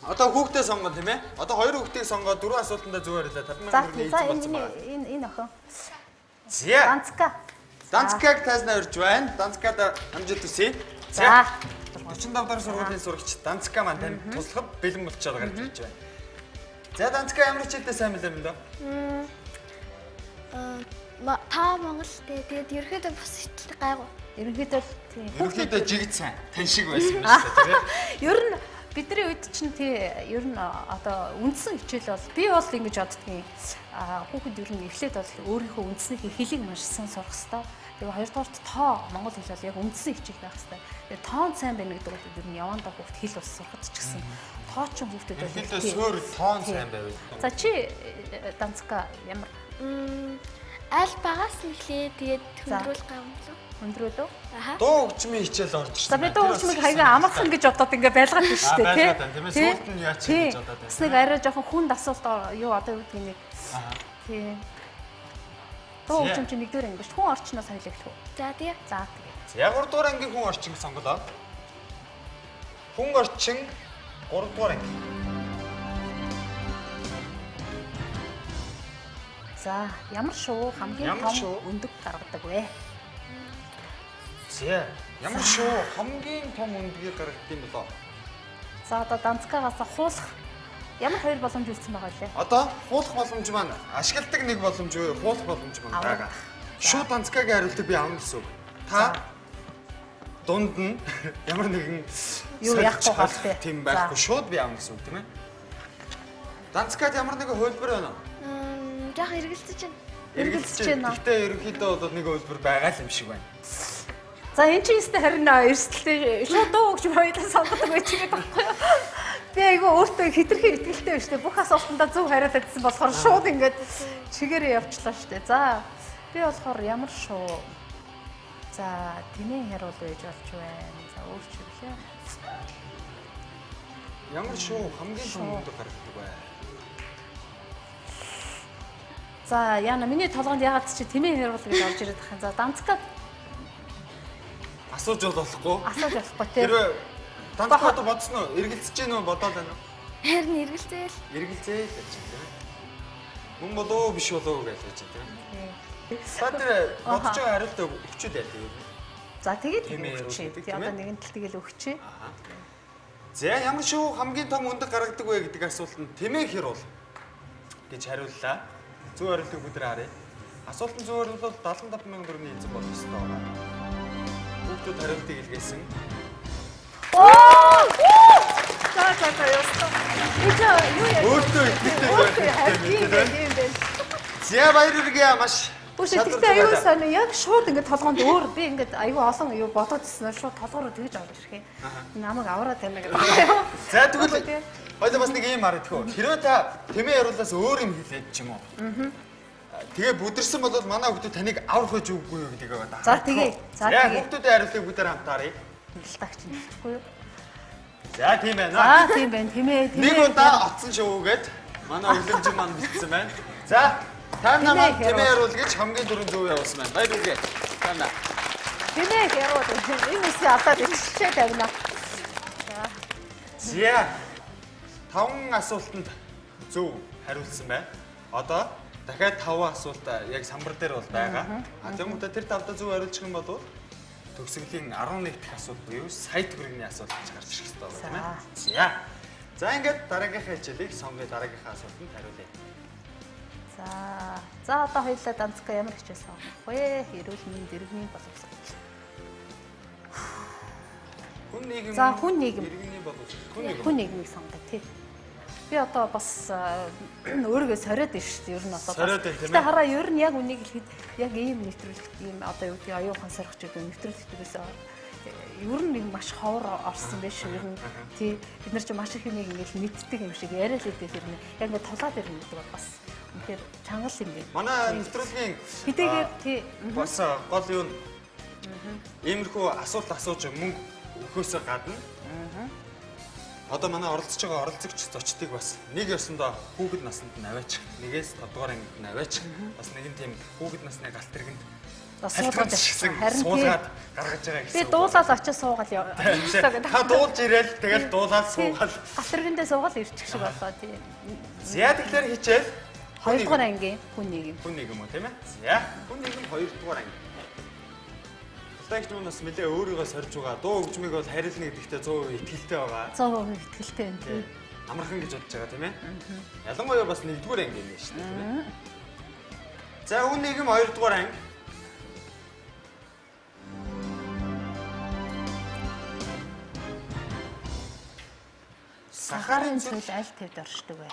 Одоо хүүхдээ сонгоно тийм ээ. Одоо хоёр хүүхдийг сонгоод дөрвөн асуултандаа зөв хариулаа 50 сая төгрөгийн эзэн болсон байна. Энэ охин. За. Данцка. Данцкаг тайзнаа урьж байна. Данцкад амжилт хүсье. За. 45 дахь сургуулийн сурагч Данцка маань танд туслахад бэлэн болчиход гарч ирж байна. За Данцка ямар хичээлдээ сайн мэлээ юм дөө? Та Монгол тэгээд ерөөхдөө бус хичээлд гайгүй. Ерөнхийдөө тийм. Ерөнхийдөө жигд сайн тань шиг байсан юм шүү дээ, тийм ээ. Ер нь бидний үед чинь тий ер нь одоо үндсэн хичээл бол би бол ингэж боддгийн хүүхэд ер нь эхлээд бол өөрийнхөө үндснийхээ хэлийг маш сайн сурах хэвээр. Тэгээ хоёрдугаарт тоо монгол хэл бол яг үндсэн хичээл байх хэвээр. Тэгээ тоон сайн байна гэдэг бол ер нь явандаа хүүхд хэл бас сурахад ч гэсэн тоо ч хүүхдэд бол ерөнхийдөө суурь тоон сайн байвал. За чи Данцка ямар аль багаас нь эхлэе тэгээд хөндрүүл гамлаа. Өндрөөлөө. Дуу хөгжмийн хичээл орж ирсэн. За би дуу хөгжмийг хаяа амархан гэж бодоод ингээ байлгаад байна шүү дээ, тий. Байлгаад тийм ээ. Сүүлд нь яач гэж бодоод байна. Бас нэг арай жоохон хүнд асуулт юу одоо юу гэдгийг нэг. Тий. Дуу хөгжим чинь нэгдүгээр анги шүү. Хүн орчноос хоёул эхлэх үү? За тий. За тэгээ. За 3 дугаар ангийн хүн орчин сонголоо. Хүн орчин 3 дугаар анги. За ямар шувуу хамгийн том өндөг гаргадаг вэ? За ямар шувуу хамгийн том өндгийг гаргадаг юм болоо? За одоо Данцкагаас хуулах ямар хоёр боломж үлдсэн байгаа лээ? Одоо хуулах боломж маань ашигладаг нэг боломж юу? Хуулах боломж маань байгаа. Шууд Данцкагийн хариултыг би авна гэсэн үг. Та дунд нь ямар нэгэн юу яахгүй галтай тийм байхгүй шууд би авна гэсэн үг тийм ээ. Данцкад ямар нэгэн хувилбар байна уу? Жаахан эргэлзэж байна. Эргэлзэж байна. Гэхдээ ерөнхийдөө бол нэг хувилбар байгаа л юм шиг байна. За энэ чинь өстэй харин эрсдэлтэй шууд дуу хөгжим хоёулаа сонгодог байж байгаа байхгүй юу? Би айгүй өөртөө хитрхи итгэлтэй байна шүү дээ. Бүх асуултандаа зөв хариулаад байсан болохоор шууд ингээд чигээрээ явчлаа шүү дээ. За би болохоор ямар шуу? За тэмээ хариул байж болж байна. За өөр ч юм лээ. Ямар шуу хамгийн том өндөг гаргадаг вэ? За яна миний толгойд ягаад чи тэмээ хариул гэж орж ирээд байгаа юм. За Данцка асууж болохгүй. Асууж болохгүй тийм. Хэрвээ Данцка одоо бодсон уу? Эргэлзэж гин үү бодоод байна уу? Харин эргэлзээл. Эргэлзээл гэж байна тийм. Мөн болоо биш болоо гэж байж байна тийм. Та тэр бодож байгаа хариултаа өгчүүд яа тийм. За тэгээд өгчээ. Тий одоо нэгэн тал тэгэл өгчээ. За ямар шувуу хамгийн том өндөг гаргадаг вэ гэдэг асуултанд тэмээ хариул гэж хариуллаа. Зөв хариултыг бүгд харъя. Асуултанд зөв хариулвал 75 сая төгрөгийн эзэн болох ёстой байгаа. Хүүхдүүд хариултыг илгээсэн. Оо! За за за ёстой. Энд юу яа? Өөртөө итгэлтэй байх хэрэгтэй юм байна. За баяр хүргэе маш. Гэхдээ аюу сайн яг шууд ингээд толгоонд өөр би ингээд аюу олон юу бодоод ирсэн шууд толгоо руу тэгж орж ирэх юм. Намайг авраа тавина гэдэг. За тэгвэл хоёул бас нэг юм харагдах уу? Хэрвээ та тэмээ хариулаас өөр юм хэлээд ч юм уу? Тэгээ бүдэрсэн бол манай хүүхдүүд таныг аврах гэж үггүй юу гэдгийг байна. За тэгээ. За тэгээ. Хүүхдүүдийн хариултыг бүгдээр хамт харъя. Хяналтаагч нь хэлэхгүй юу? За тийм байна. За тийм байна. Тэмээ. Нэг удаа отсон шувуугээд манай өглөмжин маань битсэн байна. За таймна маань тэмээ хариул гэж хамгийн түрүүнд зөв явуулсан байна. Баяр хүргэе. Таймна. Тэмээ хариул. Энэ үсээ алдаад иччихээ тавина. За. 5 асуултанд зөв хариулсан байна. Одоо дахиад 5 асуулт яг самбар дээр бол байгаа. А тэгмээ тэр тавдаа зөв хариулчих юм бол төгсгөлийн 11 дахь асуулт буюу сая төгрөгийн асуулт гэж гарч ирэх ёстой байна тийм ээ. За. За ингээд дараагийнхаа хичээлийг сонгоё, дараагийнхаа асуултанд хариулъя. За одоо хоёулаа Данцка ямар хичээл сонгох вэ? Эрүүл мэнд, иргэний боловсрол. Хүн нийгэм. За хүн нийгэм. Иргэний боловсрол. Хүн нийгмийг сонгоё тий. Би одоо бас өөрийгөө сориод байна шүү дээ. Ер нь одоо. Гэтэ хараа ер нь яг үнийг хэлэхэд яг ийм нэвтрүүлэгт ийм одоо юу гэдгийг оюун ухаан сорих гэдэг нэвтрүүлэгтээс ер нь нэг маш ховор орсон байх шүү. Ер нь тий бид нар чи маш их юмыг ингээл мэддэг юм шиг яриа л идэв ер нь. Яг ингээд тулаад ирнэ гэдэг бол бас үнэхээр чанга юм байна. Манай нэвтрүүлгийн хэдийгээр тий бас гол юу нь иймэрхүү асуулт асууж мөнгө өгөхөөсөө гадна одоо манай оролцож байгаа оролцогч зочдыг бас нэг ёсондоо хүүхэд насанд нь аваачих, нэгээс 5 дугаар ангид нь аваачих. Бас нэгэн тийм хүүхэд насны галт тэргэнд суулгаж суулгаад гаргаж байгаа гэсэн. Би дуулаад очиж суугаал яваа. Та дуулж ирээл тэгэл дуулаад суугаал. Галт тэргэндээ суугаал ирчих шиг боллоо тий. За тэгэхээр хичээл 2 дугаар ангийн хүн нийгэм. Хүн нийгэм үү тийм ээ? За хүн нийгэм 2 дугаар анги. Тагч мөн бас нэлээ өөрийгөө сорж байгаа. Дуу хөгжмийг бол хариулна гэдэгтээ 100% итгэлтэй байгаа. 100% итгэлтэй байна тийм. Амархан гэж бодож байгаа тийм ээ. Ялангуяа бас 1-р анги юм шүү дээ тийм ээ. За хүн нийгэм 2-р анги. Сахарын цөл аль твд оршдог вэ?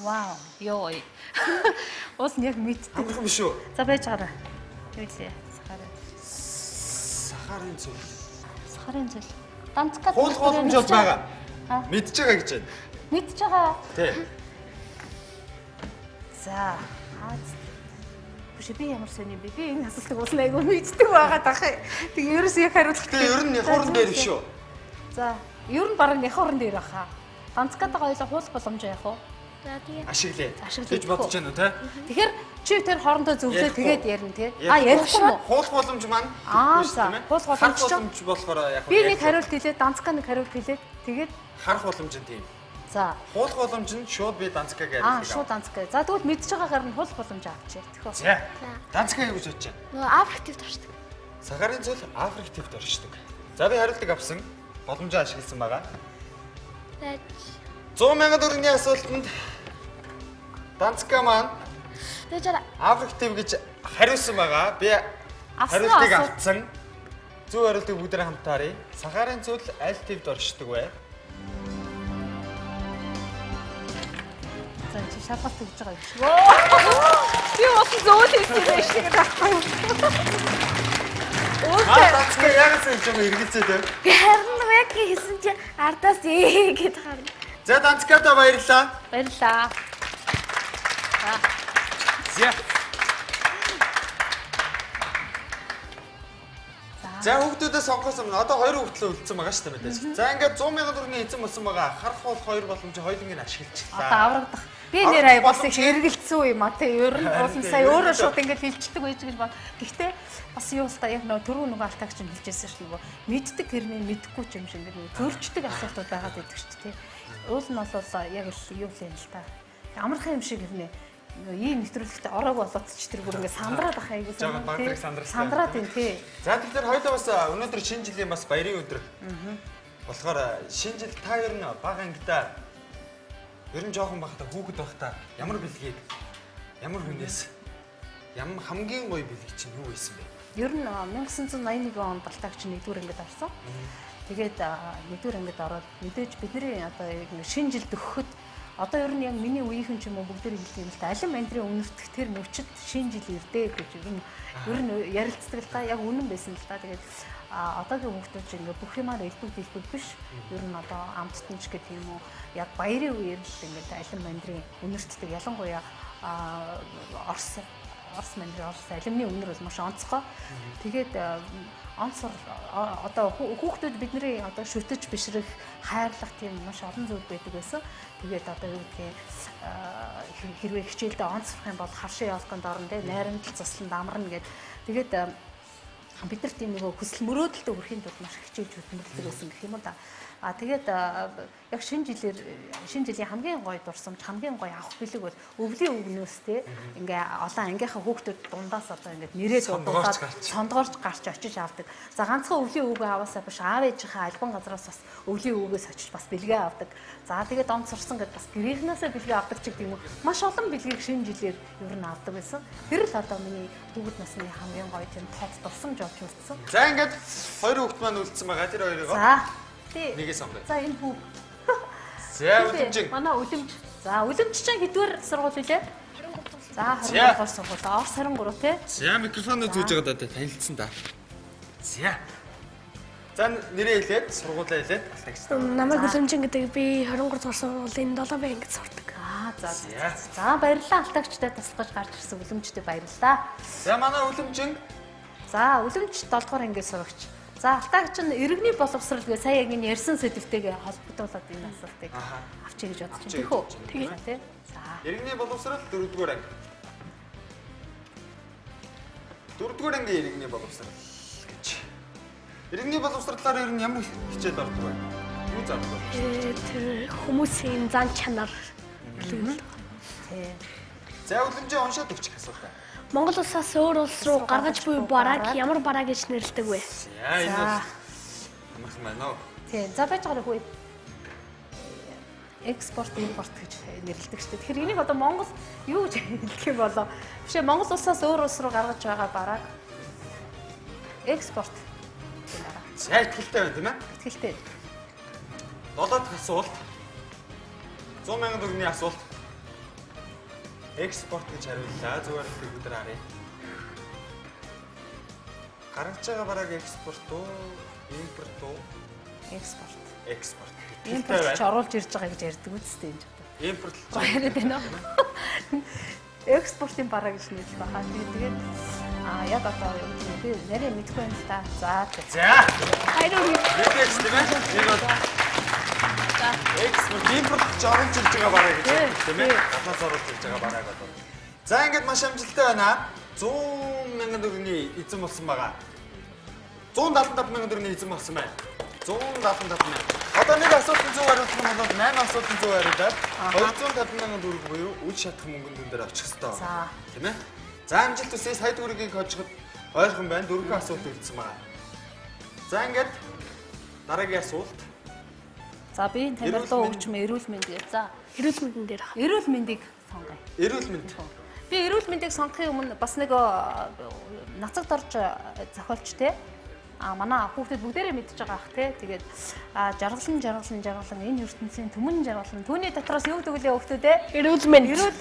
Вау, ёо. Уус нь яг мэддэг. Амархан биш үү? За байж гараа. Юу лээ? Сахарын цөл. Сахарын цөл. Данцка хуулах боломж бол байгаа. Мэдж байгаа гэж байна. Мэдж байгаа. Тий. За, хаац. Биш би ямар сони юм бэ? Би энэ асуултыг уус нь айгүй мэддэг байгаа дах. Тэг ерөөс яг хариулах. Тэ ер нь нөхөрн дээр биш үү? За, ер нь бараг нөхөрн дээр баха. Данцкатайгаа хоёлаа хуулах боломж яах вэ? За тэгээ. Ашиглая. Гэж бодож байна уу те? Тэгэхээр чи тэр хоорондоо зөвлөө тэгээд ярина те. А ярихгүй юм уу? Хуулах боломж маань аа за. Хуулах боломж болохоор яг би нэг хариулт хэлээд Данцка нэг хариулт хэлээд тэгээд харах боломж нь тийм. За. Хуулах боломж нь шууд би Данцкаг яриад. Аа шууд Данцка. За тэгвэл мэдж байгаагаар нь хуулах боломж авчээ. Тэхөө. За. Данцка юу гэж бодож байна? Нөгөө Африк твд оршдог. Сахарын цөл Африк твд оршдог. За би хариултыг авсан. Боломжоо ашигласан байгаа. За 100 мянган төгрөгийн асуултанд Данцка маань Африк төв гэж хариулсан байгаа. Би хариултыг авсан. Зөв хариултыг бүгдээрээ хамт харъя. Сахарын цөл аль твд оршдог вэ? За чи шалгалт өгж байгаа юм шиг. Би бас зөв хэлсэн байх шиг байхгүй юу? Өөсөө Данцка яагаас юм жоо эргэлзээд байна. Би харин яг хэлсэн чи ардаас ээ гэд харна. За Данцкада баярлалаа. Баярлалаа. За. За хүүхдүүдээ сонгохоос өмнө одоо 2 хүүхдлээ үлдсэн байгаа шүү дээ мэдээж. За ингээд 100 мянган төгрөгийн эзэн болсон байгаа. Харах бол хоёр боломж хоёуланг нь ашиглчихлаа. Одоо аврагдах. Би нэр ая бас их эргэлцсэн юм а тий. Ер нь уулын сая өөрөө шууд ингээд хилчдэг байж гэж бод. Гэхдээ бас юу л та яг нөгөө түрүү нөгөө алтаагч нь хэлжсэн шүү нөгөө мэддэг хэрнээ мэдхгүй ч юм шиг ингээд нөгөө зөрчдөг асуултууд байгаад байдаг шүү дээ тий. Уул нь бол яг л юу л юм л та. Амархан юм шиг хэрнээ ийм нэвтрүүлэгт ороог болоод ч тэр бүр ингээд сандраад ах айгуу сандраад байна тий. За тэгэхээр хоёулаа бас өнөөдөр шинэ жилийн бас баярын өдөр. Болохоор шинэ жил та ер нь бага ангидаа ер нь жоохон байхдаа хүүхэд байхдаа ямар бэлгийг ямар хүнээс ямар хамгийн гоё бэлэг чинь юу байсан бэ? Ер нь 1981 онд Балтаагч 1-р ангид орсон. Тэгээд 1-р ангид ороод мэдээж бидний одоо шинэ жилд өгөхөд одоо ер нь яг миний үеийнхэн ч юм уу бүгдээр хэлдэг юм л та алим мандрын үнэртэх тэр мөчөд шинэ жил ирдэ гэж ер нь ярилцдаг л та яг үнэн байсан л та. Тэгээд одоогийн хүүхдүүд чинь ингээ бүх юмар элбэг дэлбэг биш. Ер нь одоо амттан ч гэх юм уу яг баярын үеэр л ингээ алим мандрын үнэртдэг ялангуяа Орос мандрын Орос алимны үнэр бол маш онцгой. Тэгээд онцор одоо хүүхдүүд бидний одоо шүтэж бишрэх хайрлах тийм маш олон зүйл байдаг байсан. Тэгээд одоо юу гэдгийг хэрвээ хичээлдээ онцрох юм бол харшин ёлконд орно те найрамдал засланд амарна гэд. Тэгээд Бид нар тийм нөгөө хүсэл мөрөөдөлтөд хүрэхийн тулд маш хичээж хөдөлмөрлөдөг байсан гэх юм уу да. А тэгээд яг шинэ жилээр шинэ жилийн хамгийн гоё дурсамж, хамгийн гоё авах бэлэг бол өвлийн өвгнөөс те ингээ олон ангийнхаа хүүхдүүд дундаас одоо ингээд нэрээ дуудаад сондгоорч гарч очиж авдаг. За ганцхан өвлийн өвгөө аваасаа биш аав ээжийнхээ альбан газраас бас өвлийн өвгөөс очиж бас бэлгээ авдаг. За тэгээд онц сурсан гэд бас гэрийнхнээсээ бэлгээ авдаг ч гэдэг юм уу. Маш олон бэлгийг шинэ жилээр ер нь авдаг байсан. Тэр л одоо миний хүүхэд насны хамгийн гоё тийм тод дурсамж болж үлдсэн. За ингээд хоёр хүүхэд маань үлдсэн байгаа. Тэр хоёрыг За нэгийг сонгоё. За энэ хүү. За үлэмж. Манай үлэмж. За үлэмж чинь хэдвэр сургууль үлээ? 23. За 23 дугаар сургууль. Орос 23 тий. За микрофоноо зүүж байгаа даа танилцсан да. За. За нэрээ хэлээд сургуулаа хэлээд алтагчтай. Намайг Үлэмжин гэдэг, би 23 дугаар сургуулийн 7 Б ангид сурдаг. Аа за. За баярлалаа алтагчтай туслах гэж гарч ирсэн үлэмжтэй баярлалаа. За манай үлэмжин. За үлэмж 7 дугаар ангийн сурагч. За алтаагч нь иргэний боловсрал гээ сая яг энэ ярьсан сэдвтэйгээ холбогдуулаад энэ асуултыг авчиг гэж бодож байна. Тэхүү. Тэгээ тий. За. Иргэний боловсрал 4-р анги. 4-р ангийн иргэний боловсрал гэж. Иргэний боловсралаар ер нь ямар хичээл ордог вэ? Юу зардаг вэ? Тэр хүмүүсийн зан чанар гэлээ. Тий. За үлэмжээ уншаад өгчих асуулт. Монгол улсаас өөр улс руу гаргаж буй барааг ямар бараа гэж нэрлэдэг вэ? За энэ бол амархан байна уу? Тий. За байж байгаа хүү. Экспорт, импорт гэж нэрлэдэг шүү дээ. Тэгэхээр энийг одоо Монгол юу гэж хэлдэг юм болоо? Биш ээ, Монгол улсаас өөр улс руу гаргаж байгаа барааг экспорт гэх бараа. За итгэлтэй байна тийм ээ? Итгэлтэй. 7 дахь асуулт. 100 мянган төгрөгийн асуулт. Экспорт гэж хариуллаа. Зүгээр л бид нар харъя. Гаргаж байгаа барааг экспорт уу, импорт уу? Экспорт. Экспорт. Импорт ч оруулж ирж байгаа гэж ярьдаг үстэй энэ ч одоо. Импорт л яриад байна уу? Экспортын бараа гэж нэрлэх байхаа. Тэгээд яг одоо юу гэдэг нь би нэрээ мэдэхгүй юм л та. За. За. Баяр хүргэе. Мэдээж тийм ээ. Энэ бол экспорт, импорт ч оруулж ирж байгаа бараа гэж тийм ээ. Гаднаас оруулж ирж байгаа барааг одоо. За ингээд маш амжилттай байна. 100 мянган төгрөгийн эзэн болсон байгаа. 175 мянган төгрөгийн эзэн болсон байна. 175 мянга. Одоо нэг асуултын зөв хариулах нь бол 8 асуултын зөв хариулаад 250 мянган төгрөг буюу үл шатах мөнгөн дүн дээр очих ёстой. За. Тийм ээ. За амжилт хүсье. Сая төгрөгийг хожиход ойрхон байна. 4 асуулт үлдсэн байгаа. За ингээд дараагийн асуулт. За би энэ тамир руу өгчмө эрүүл мэнд гээ. За эрүүл мэндэн дээр. Эрүүл мэндийг сонгоё. Эрүүл мэнд. Би эрүүл мэндийг сонгохын өмнө бас нэг нацагт орж зохиолч те. А манай хүүхдүүд бүгдээрээ мэдж байгаа ах те. Тэгээд жаргалан жаргалан жаргалан энэ ертөнцийн түмэн жаргалан түүний дотроос юу гэдэг вэ хүүхдүүд ээ? Эрүүл мэнд.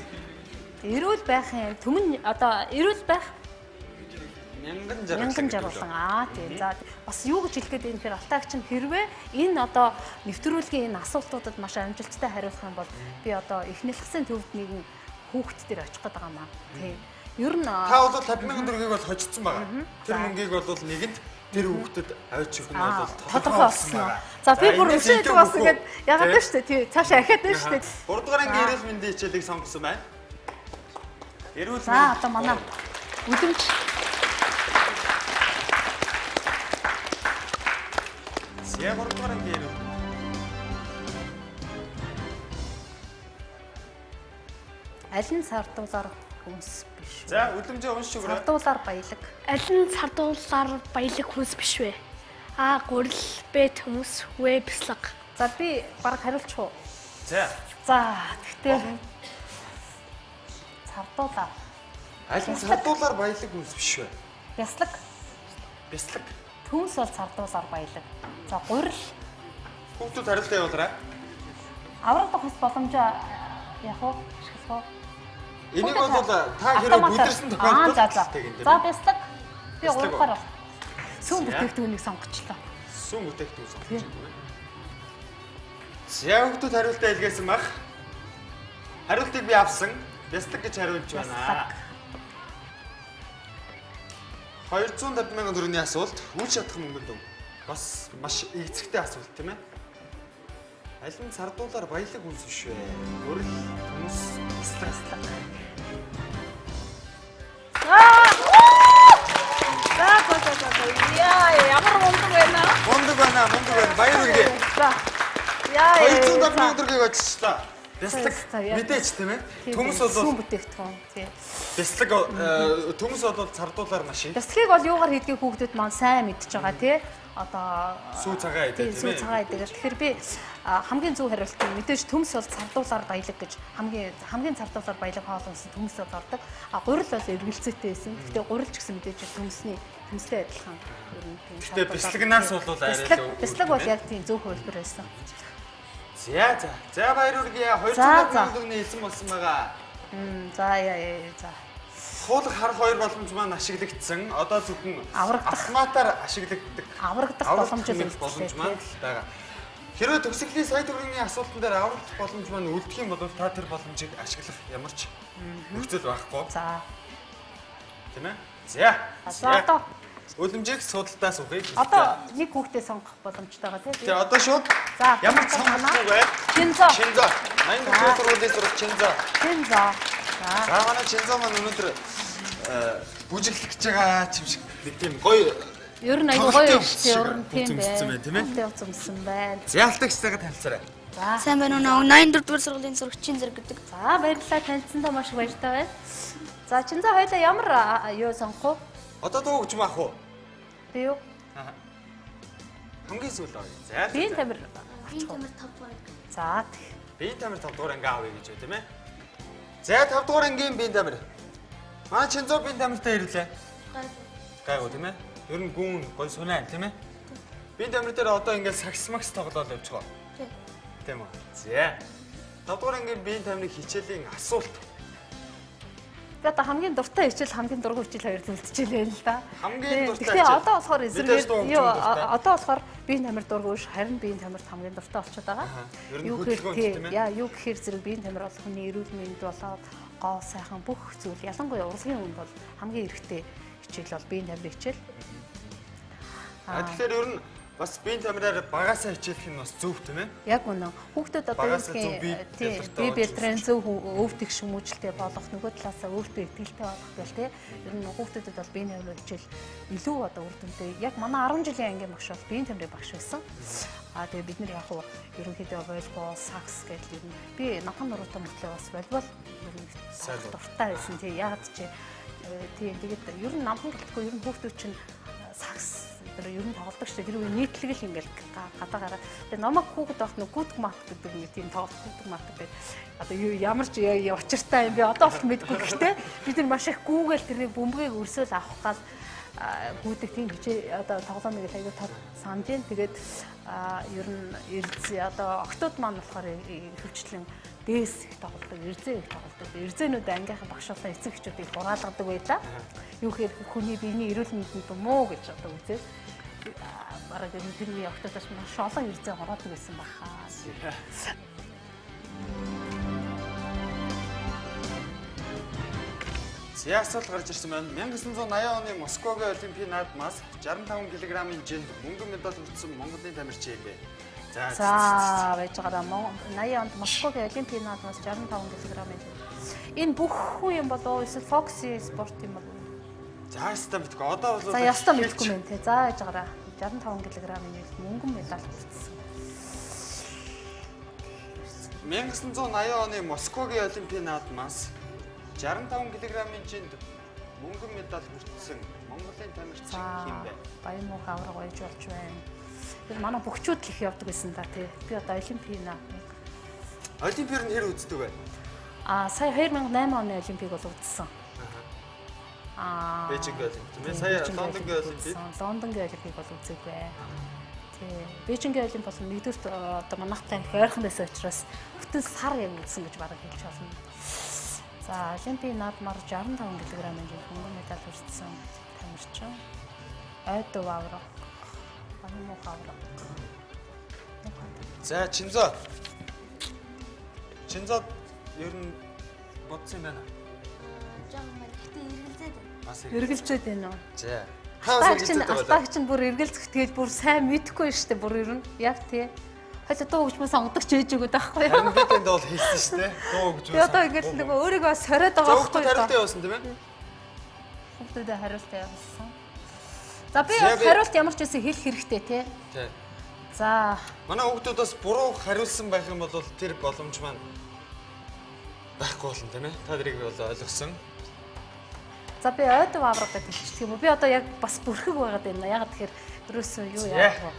Эрүүл байх юм. Түмэн одоо эрүүл байх мянган жаргалан. Мянган жаргалан. Аа тийм. За бас юу гэж хэлэх гээд юм гэхээр алтаагч нь хэрвээ энэ одоо нэвтрүүлгийн энэ асуултуудад маш амжилттай хариулах юм бол би одоо их нэлхсэн төвд нэгэн хүүхэд дээр очих гээд байгаа юм аа. Тийм. Ер нь та бол 50 мянган төгрөгийг бол хожигдсон байгаа. Тэр мөнгийг бол нэгэнд тэр хүүхдэд авч өгөх нь бол тодорхой болсон. За би бүр өшөөд бас ингээд яагаад вэ шүү дээ. Тийм. Цаашаа ахиад байна шүү дээ. 3 дугаар ангийн эрүүл мэндийн хичээлийг сонгосон байна. Эрүүл мэнд. За одоо манай үлэмж Яг 3 дугаар ангийн эрүүл мэнд. Аль нь сардуулаар хүнс биш вэ? За үлэмжээ уншиж өгөрэй. Сардуулаар баялаг. Аль нь сардуулаар баялаг хүнс биш вэ? А гурил, Б төмөс, В бяцлаг. За би баг хариулчих уу? За. За тэгтээ сардуулаар. Аль нь сардуулаар баялаг хүнс биш вэ? Бяцлаг. Бяцлаг. Төмс бол сардуулаар баялаг. За гурил. Хүүхдүүд хариултаа явуулаарай. Авраг тохос боломжоо яг уу ашиглах уу? Энийг бол та хэрэг бүдэрсэн тохиолдолд За бяцлаг. Би 3 дугаар бол сүүн бүтээгдэхүүнийг сонгочлоо. Сүүн бүтээгдэхүүн сонгоч юм байна. За хүүхдүүд хариултаа илгээсэн баг. Хариултыг би авсан. Бяцлаг гэж хариулж байна. 250 мянган төгрөгийн асуулт үл шатах мөнгөнд дүн. Бас маш эцэгтэй асуулт тийм ээ. Аль нь сардуулаар баялаг хүнс биш вэ? Гурил, төмөс, бяцлаг. За за. за за. Яа, ямар мундаг байна. Мундаг байна, мундаг байна. Баяр хүргэе. За. Яа. 270 мянган төгрөгийг оччихлаа. Бяцлаг мэдээч тийм ээ. Төмс бол сүүн бүтээгдэхүүн тий. Бяцлаг төмс бол цардуулаар маш их. Бяцлагийг бол юугаар хийдгийг хүүхдүүд маань сайн мэдж байгаа тий. Одоо сүү цагаан идэг тийм ээ. Сүү цагаан идэг. Тэгэхээр би хамгийн зөв хариулт нь мэдээж төмс бол цардуулаар баялаг гэж хамгийн цардуулаар баялаг хоол унсан төмс бол ордог. А гурил бол эргэлзээтэй байсан. Гэхдээ гурил ч гэсэн мэдээж төмсний төмстэй адилхан ер нь тийм. Гэхдээ бяцлагнаас бол арай л бяцлаг бол яг тийм зөв хувилбар байсан. За за. За баяр хүргэе. 270 мянган төгрөгийн эзэн болсон байгаа. За яа за. Хуулах харах хоёр боломж маань ашиглагдсан. Одоо зөвхөн автоматар ашиглагддаг. Аврагдах боломж маань байгаа. Хэрвээ төгсгөлийн сая төгрөгийн асуултан дээр аврагдах боломж маань үлдэх юм бол та тэр боломжийг ашиглах ямар ч нөхцөл байхгүй. За. Тийм ээ? За. За одоо Үлэмжийг судалдаа суухыг. Одоо нэг хүүхдээ сонгох боломжтой байгаа тийм. Тэгээ одоо шууд ямар ч сонголтгүй бай. Чинзо. Чинзо. 84 сургуулийн сурагч Чинзо. Чинзо. За манай Чинзо маань өнөөдөр бүжиглэх гэж байгаа юм шиг нэг тийм гоё. Ер нь аягүй гоё ер нь тийм байна. Тийм зүмсэн байна. За алтагчтайгаа танилцаарай. За. Сайн байна уу? 84 дугаар сургуулийн сурагч Чинзэр гэдэг. За баярлалаа, танилцсандаа маш их баяртай байна. За Чинзо хоёлаа ямар юу сонгох вэ? Одоо дуу гэж маах уу? Би юу? Хамгийн сүүлд авъя. За. Биеийн тамир. Биеийн тамир 5 дугаар анги. За. Биеийн тамир 5 дугаар анги авъя гэж байна тийм ээ. За 5 дугаар ангийн биеийн тамир. Манай Чинзо биеийн тамиртай ирлээ. Гайгүй. Гайгүй тийм ээ. Ер нь гүн гой сунаа тийм ээ. Биеийн тамир дээр одоо ингээд сакс макс тоглоол явж байгаа. Тийм. Тийм үү. За. 5 дугаар ангийн биеийн тамирын хичээлийн асуулт. Би одоо хамгийн дуртай хичээл, хамгийн дургүй хичээл хоёр зүйлдчихлээ л да. Хамгийн дуртай хичээл. Гэхдээ одоо болохоор эсрэгээр юу одоо болохоор биеийн тамир дургүй ш, харин биеийн тамирт хамгийн дуртай болчиход байгаа. Юу гэхээр яа юу гэхээр зэрэг биеийн тамир бол хүний эрүүл мэнд болоод гоо сайхан бүх зүйл, ялангуяа урлагийн үнд бол хамгийн эрхтэй хичээл бол биеийн тамирын хичээл. Тэгэхээр ер нь бас биеийн тамираар багасаа хичээлэх нь бас зөв тийм ээ? Яг үнэн. Хүүхдүүд одоо юу гэх тийм бие бэлтрийн зөв өвдөх шүмүүжлтэй болох, нөгөө талаасаа өөртөө итгэлтэй болох гэл тийм. Ер нь хүүхдүүдэд бол биеийн тамирын хичээл илүү одоо үр дүнтэй. Яг манай 10 жилийн ангийн багш бол биеийн тамирын багш байсан. Аа тэгээ бид нар яг уу ерөнхийдөө волейбол, сакс гэдэл ер нь би намхан нуруутай мөртлөө бас волейбол ер нь дуртай байсан тийм. Яг чи тийм тэгээд ер нь намхан гэлтгүй ер нь хүүхдүүд чинь сакс тэр ер нь тоглодог шүү дээ. Тэр үе нийтлэг л ингээл гадаа гараа. Тэгээ намайг хүүхэд байх нэг гүтг мат гэдэг нэг тийм тоглолт гүтг мат гэдэг. Одоо юу ямар ч учиртай юм би одоо болт мэдгүй. Гэхдээ бид нар маш их гүүгээл тэрийг бөмбөгийг өрсөөл авах гал гүйдэг тийм хичээ одоо тоглоомыг л аягүй тод санаж гин. Тэгээд ер нь эрзээ одоо октод маань болохоор хөвчлэн дээс их тоглодог, эрзээ их тоглодог. Эрзээнүүд ангийнхан багш болон эцэг эхчүүдийг хураалгадаг байлаа. Юу гэхээр хүний биений эрүүл мэндэнд муу гэж одоо үзээд бараг энэ тэр үеийн октодоос маш олон эрзээ хороодог байсан баха. За асуулт гарч ирсэн байна. 1980 оны Москвагийн Олимпийн наадмаас 65 кг-ийн жинд мөнгөн медаль хүртсэн Монголын тамирчин юм бэ? За байж байгаараа 80 онд Москвагийн Олимпийн наадмаас 65 кг-ийн жинд. Энэ бүх хүн юм болов уу? Эсвэл Foxy спорт юм болов уу? За ястаа мэдгүй. Одоо бол За ястаа мэдгүй мэн те. За байж байгаараа 65 кг-ийн жинд мөнгөн медаль хүртсэн. 1980 оны Москвагийн Олимпийн наадмаас 65 кг-ийн жинд мөнгөн медаль хүртсэн Монголын тамирчин хэн бэ? Баян муух авраг баяж болж байна. Тэр манай бөхчүүд л их явдаг байсан да тий. Би одоо Олимпийн Олимпиар нь хэр үздэг вэ? Аа сая 2008 оны Олимпийг бол үзсэн. Аа Бээжингийн Олимп тийм ээ. Сая Лондонгийн Олимпийг. Лондонгийн Олимпийг бол үзээгүй. Тий. Бээжингийн Олимп бол нэгдүгürt одоо манайхтай их ойрхон байсан учраас бүтэн сар яг үзсэн гэж бараг хэлж болно. За Олимпийн наадмаар 65 кг-ийн жинд мөнгөн медаль хүртсэн тамирчин. Ойдов авраг. Баян муух авраг. За Чинзо. Чинзо ер нь бодсон юм байна. Жохон байна. Гэтэ эргэлзээд байна. Бас эргэлзээд байна уу? За. Та бас эргэлзээд байгаа. Алтаагч нь бүр эргэлзэх тэгээд бүр сайн мэдэхгүй шүү дээ бүр ер нь. Яг тий. Хойло дуу хөгжмөө сонгодог ч ээж өгöd байхгүй юу? Харин би тэнд бол хэлсэн шүү дээ. Дуу хөгжмөө. Би одоо ингээд нөгөө өөрийгөө сориод байгаа байхгүй юу? Хариултаа явуулсан тийм ээ? Хүүхдүүдэд хариултаа явуулсан. За би хариулт ямар ч байсан хэлэх хэрэгтэй тий. Тий. За. Манай хүүхдүүд бас буруу хариулсан байх юм бол тэр боломж маань байхгүй болно тийм ээ. Та нарыг бол ойлгосон. За би ойдов авраг гэж хэлчих юм уу? Би одоо яг бас бүрхэг байгаад байна. Яг тэгэхээр ерөөсөө юу яах вэ?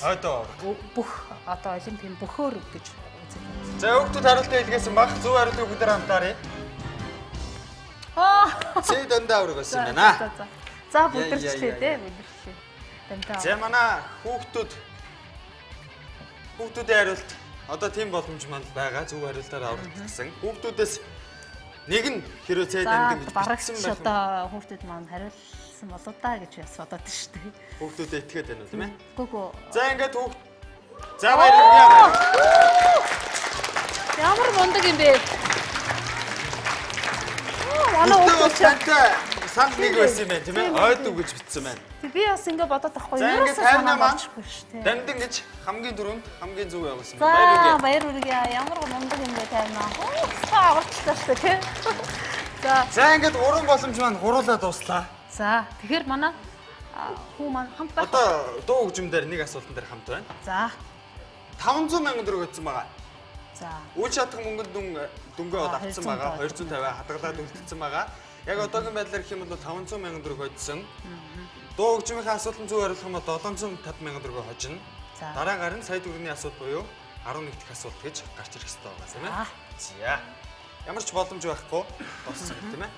Ойдов авраг. Бүх одоо олимпийн бөхөр гэж үзэх. За хүүхдүүд хариултаа илгээсэн баг. Зөв хариултыг бүгдээр хамтаарай. Аа. Цэ дандаа авраг болсон юм байна. За бүдэрчлээ тий, бүдэрчлээ. Дандаа. За манай хүүхдүүдийн хариулт одоо тийм боломж манд байгаа. Зөв хариултаар аврагдсан. Хүүхдүүдээс нэг нь хэрвээ цай дамдын гэж бичсэн байх. Одоо хүүхдүүд маань хариулсан болоо да гэж бас бодоод шүү дээ. Хүүхдүүдэд итгээд байна уу тийм ээ? Үгүй. За ингээд хүүхд. За баярлалаа. Ямар мундаг юм бэ? Манай хүүхдүүд тантай санал нэг байсан юм байна тийм ээ? Ойд үг гэж бичсэн байна. Тэг би бас ингэ бодоод байхгүй. Ерөөсөө санаа болчихгүй шүү дээ. Дамдын гэж хамгийн түрүүнд хамгийн зөв явуулсан. За баяр хүргэе. Ямар мундаг юм бэ тайна. Та аварчлаа шүү дээ тий. За. За ингээд гурван боломж маань гуруулаа дууслаа. За тэгэхээр манай хүү маань хамт байх. Одоо дуу хөгжим дээр нэг асуултан дээр хамт байна. За. 500 мянган төгрөг өгсөн байгаа. За. Үйл чадах мөнгөнд дүнгээ бол авцсан байгаа. 250 хадгалаад үлдсэн байгаа. Яг одоогийн байдлаар гэх юм бол 500 мянган төгрөг хоцсон. Дуу хөгжмийнхээ асуултанд зөв хариулах юм бол 750 мянган төгрөг хожино. Дараагаар нь сая төгрөгийн асуулт буюу 11 дахь асуулт гэж гарч ирэх ёстой байгаа тийм ээ. За. Ямар ч боломж байхгүй дууссан гэх тийм ээ.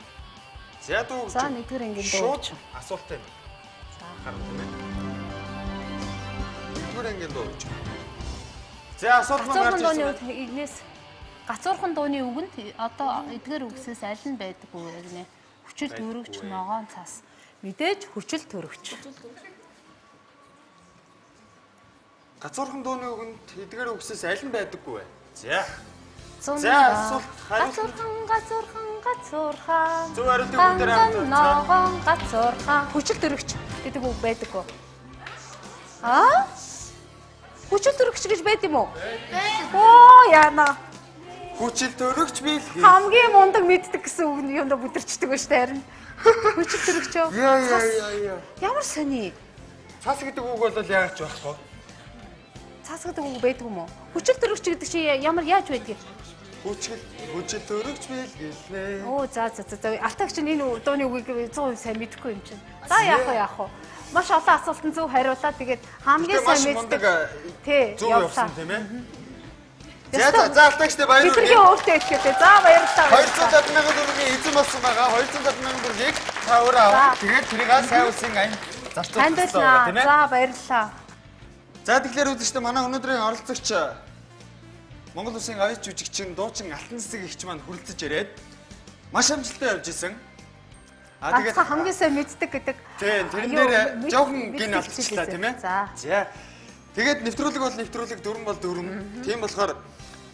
За дуу хөгжим. За нэгдүгээр ангийн дуу хөгжим. Асуулт юм. За. Харна тийм ээ. Нэгдүгээр ангийн дуу хөгжим. За асуулт маань гарч ирсэн. Игнээс гацуурхан дууны үгэнд одоо эдгээр үгсээс аль нь байдаггүй вэ гинэ? Хүчил төрөгч, ногоон цас. Мэдээж хүчил төрөгч. Гацуурхан дууны үгэнд эдгээр үгсээс аль нь байдаггүй вэ? За. За асуулт хариулт. Гацуурхан, гацуурхан, гацуурхан. Зөв хариултыг бүгдээр хамт. Ногоон гацуурхан. Хүчил төрөгч гэдэг үг байдаггүй. Аа? Хүчил төрөгч гэж байд юм уу? Оо яана. Хүчил төрөгч биелгээ. Хамгийн мундаг мэддэг гэсэн үг нь юмдаа бүдэрчдэг ба штэ харин. Хүчил төрөгч юу? Яа. Ямар сони? Цас гэдэг үг бол яагаад ч байхгүй. Цас гэдэг үг байдаг юм уу? Хүчил төрөгч гэдэг чи ямар яаж байдгийг? Хүчил төрөгч биелгэлээ. Оо за. Алтагч нь энэ дууны үгийг 100% сайн мэдэхгүй юм чинь. За яах вэ яах вэ? Маш олон асуултанд зөв хариулаа. Тэгээд хамгийн сайн мэддэг. Тий, зөв явсан тийм ээ. За алтагчтай баяр хүргэе. Хэтэрхий өөртөө итгэдэг. За баярлалаа. 250 мянган төгрөгийн эзэн болсон байгаа. 250 мянган төгрөгийг та өөрөө авах. Тэгээд тэрийг сайн улсын аян зарцуулах хэрэгтэй байгаа тийм ээ. За баярлалаа. За тэгэхээр үзэгчдээ манай өнөөдрийн оролцогч Монгол улсын оюут жүжигчин дуучин Алтан цэцэг эгч маань хүрэлцэж ирээд маш амжилттай явж исэн. А тэгээд хамгийн сайн мэддэг гэдэг. Тийм, тэрэн дээр жоохон гин алдчихлаа тийм ээ. За. Тэгээд нэвтрүүлэг бол нэвтрүүлэг, дүрм бол дүрм. Тийм болохоор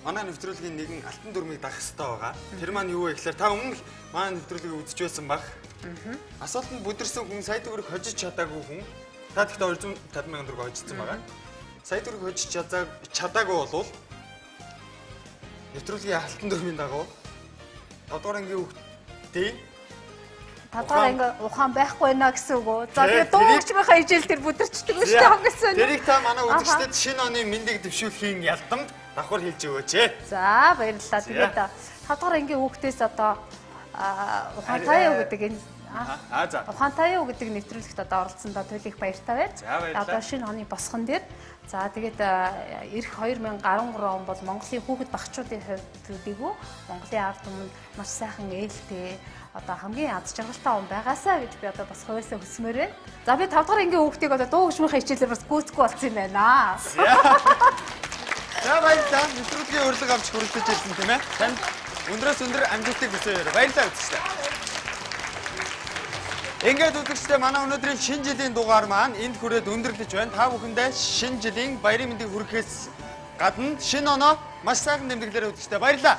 манай нэвтрүүлгийн нэгэн алтан дүрмийг дагах ёстой байгаа. Тэр маань юу вэ гэхээр та өмнө манай нэвтрүүлгийг үзэж байсан баг. Асуултанд бүдэрсэн хүн сая төгрөг хожиж чадаагүй хүн та тэгтээ 250 мянган төгрөг хожигдсан байгаа. Сая төгрөг хожиж чадаагүй болвол нэвтрүүлгийн алтан дүрмийн дагуу 5 дугаар ангийн хүүхдийн 5 дугаар анги ухаан байхгүй байна гэсэн үг үү? За тэгээ дуу хөгжмийнхаа хичээл дээр бүдэрчдэг шүү дээ хамгийн сайн. Тэрийг та манай үзэгчдэд шинэ оны мэндийг дэвшүүлэхийн ялдамд давхар хэлж өгөөч ээ. За баярлалаа. Тэгээд 5 дугаар ангийн хүүхдээс одоо ухаантай юу гэдэг энэ ухаантай юу гэдэг нэвтрүүлэгт одоо оролцсондоо туйл их баяртай байна. Одоо шинэ оны босгон дээр за тэгээд эх 2013 он бол Монголын хүүхэд багчуудын хувьд төдийгүй Монголын ард түмэнд маш сайхан ээлтэй одоо хамгийн аз жаргалтай он байгаасаа гэж би одоо бас хувьсаа хүсмээр байна. За би 5 дахь ангийн хүүхдийг одоо дуу хөгжмийнхээ хичээлээр бас гүйцэхгүй болсон юм байна. За баярлалаа. Нэвтрүүлгийн урилга авч хүрэлцэж ирсэн тийм ээ. Танд өндрөөс өндөр амжилтыг хүсье. Баярлалаа үзэгчдээ. Ингээд үзэгчдээ манай өнөөдрийн шинэ жилийн дугаар маань энд хүрээд өндөрлөж байна. Та бүхэндээ шинэ жилийн баярын мэндийг хүргэхээс гадна шинэ оноо маш сайхан тэмдэглэлээр үзэгчдээ баярлалаа.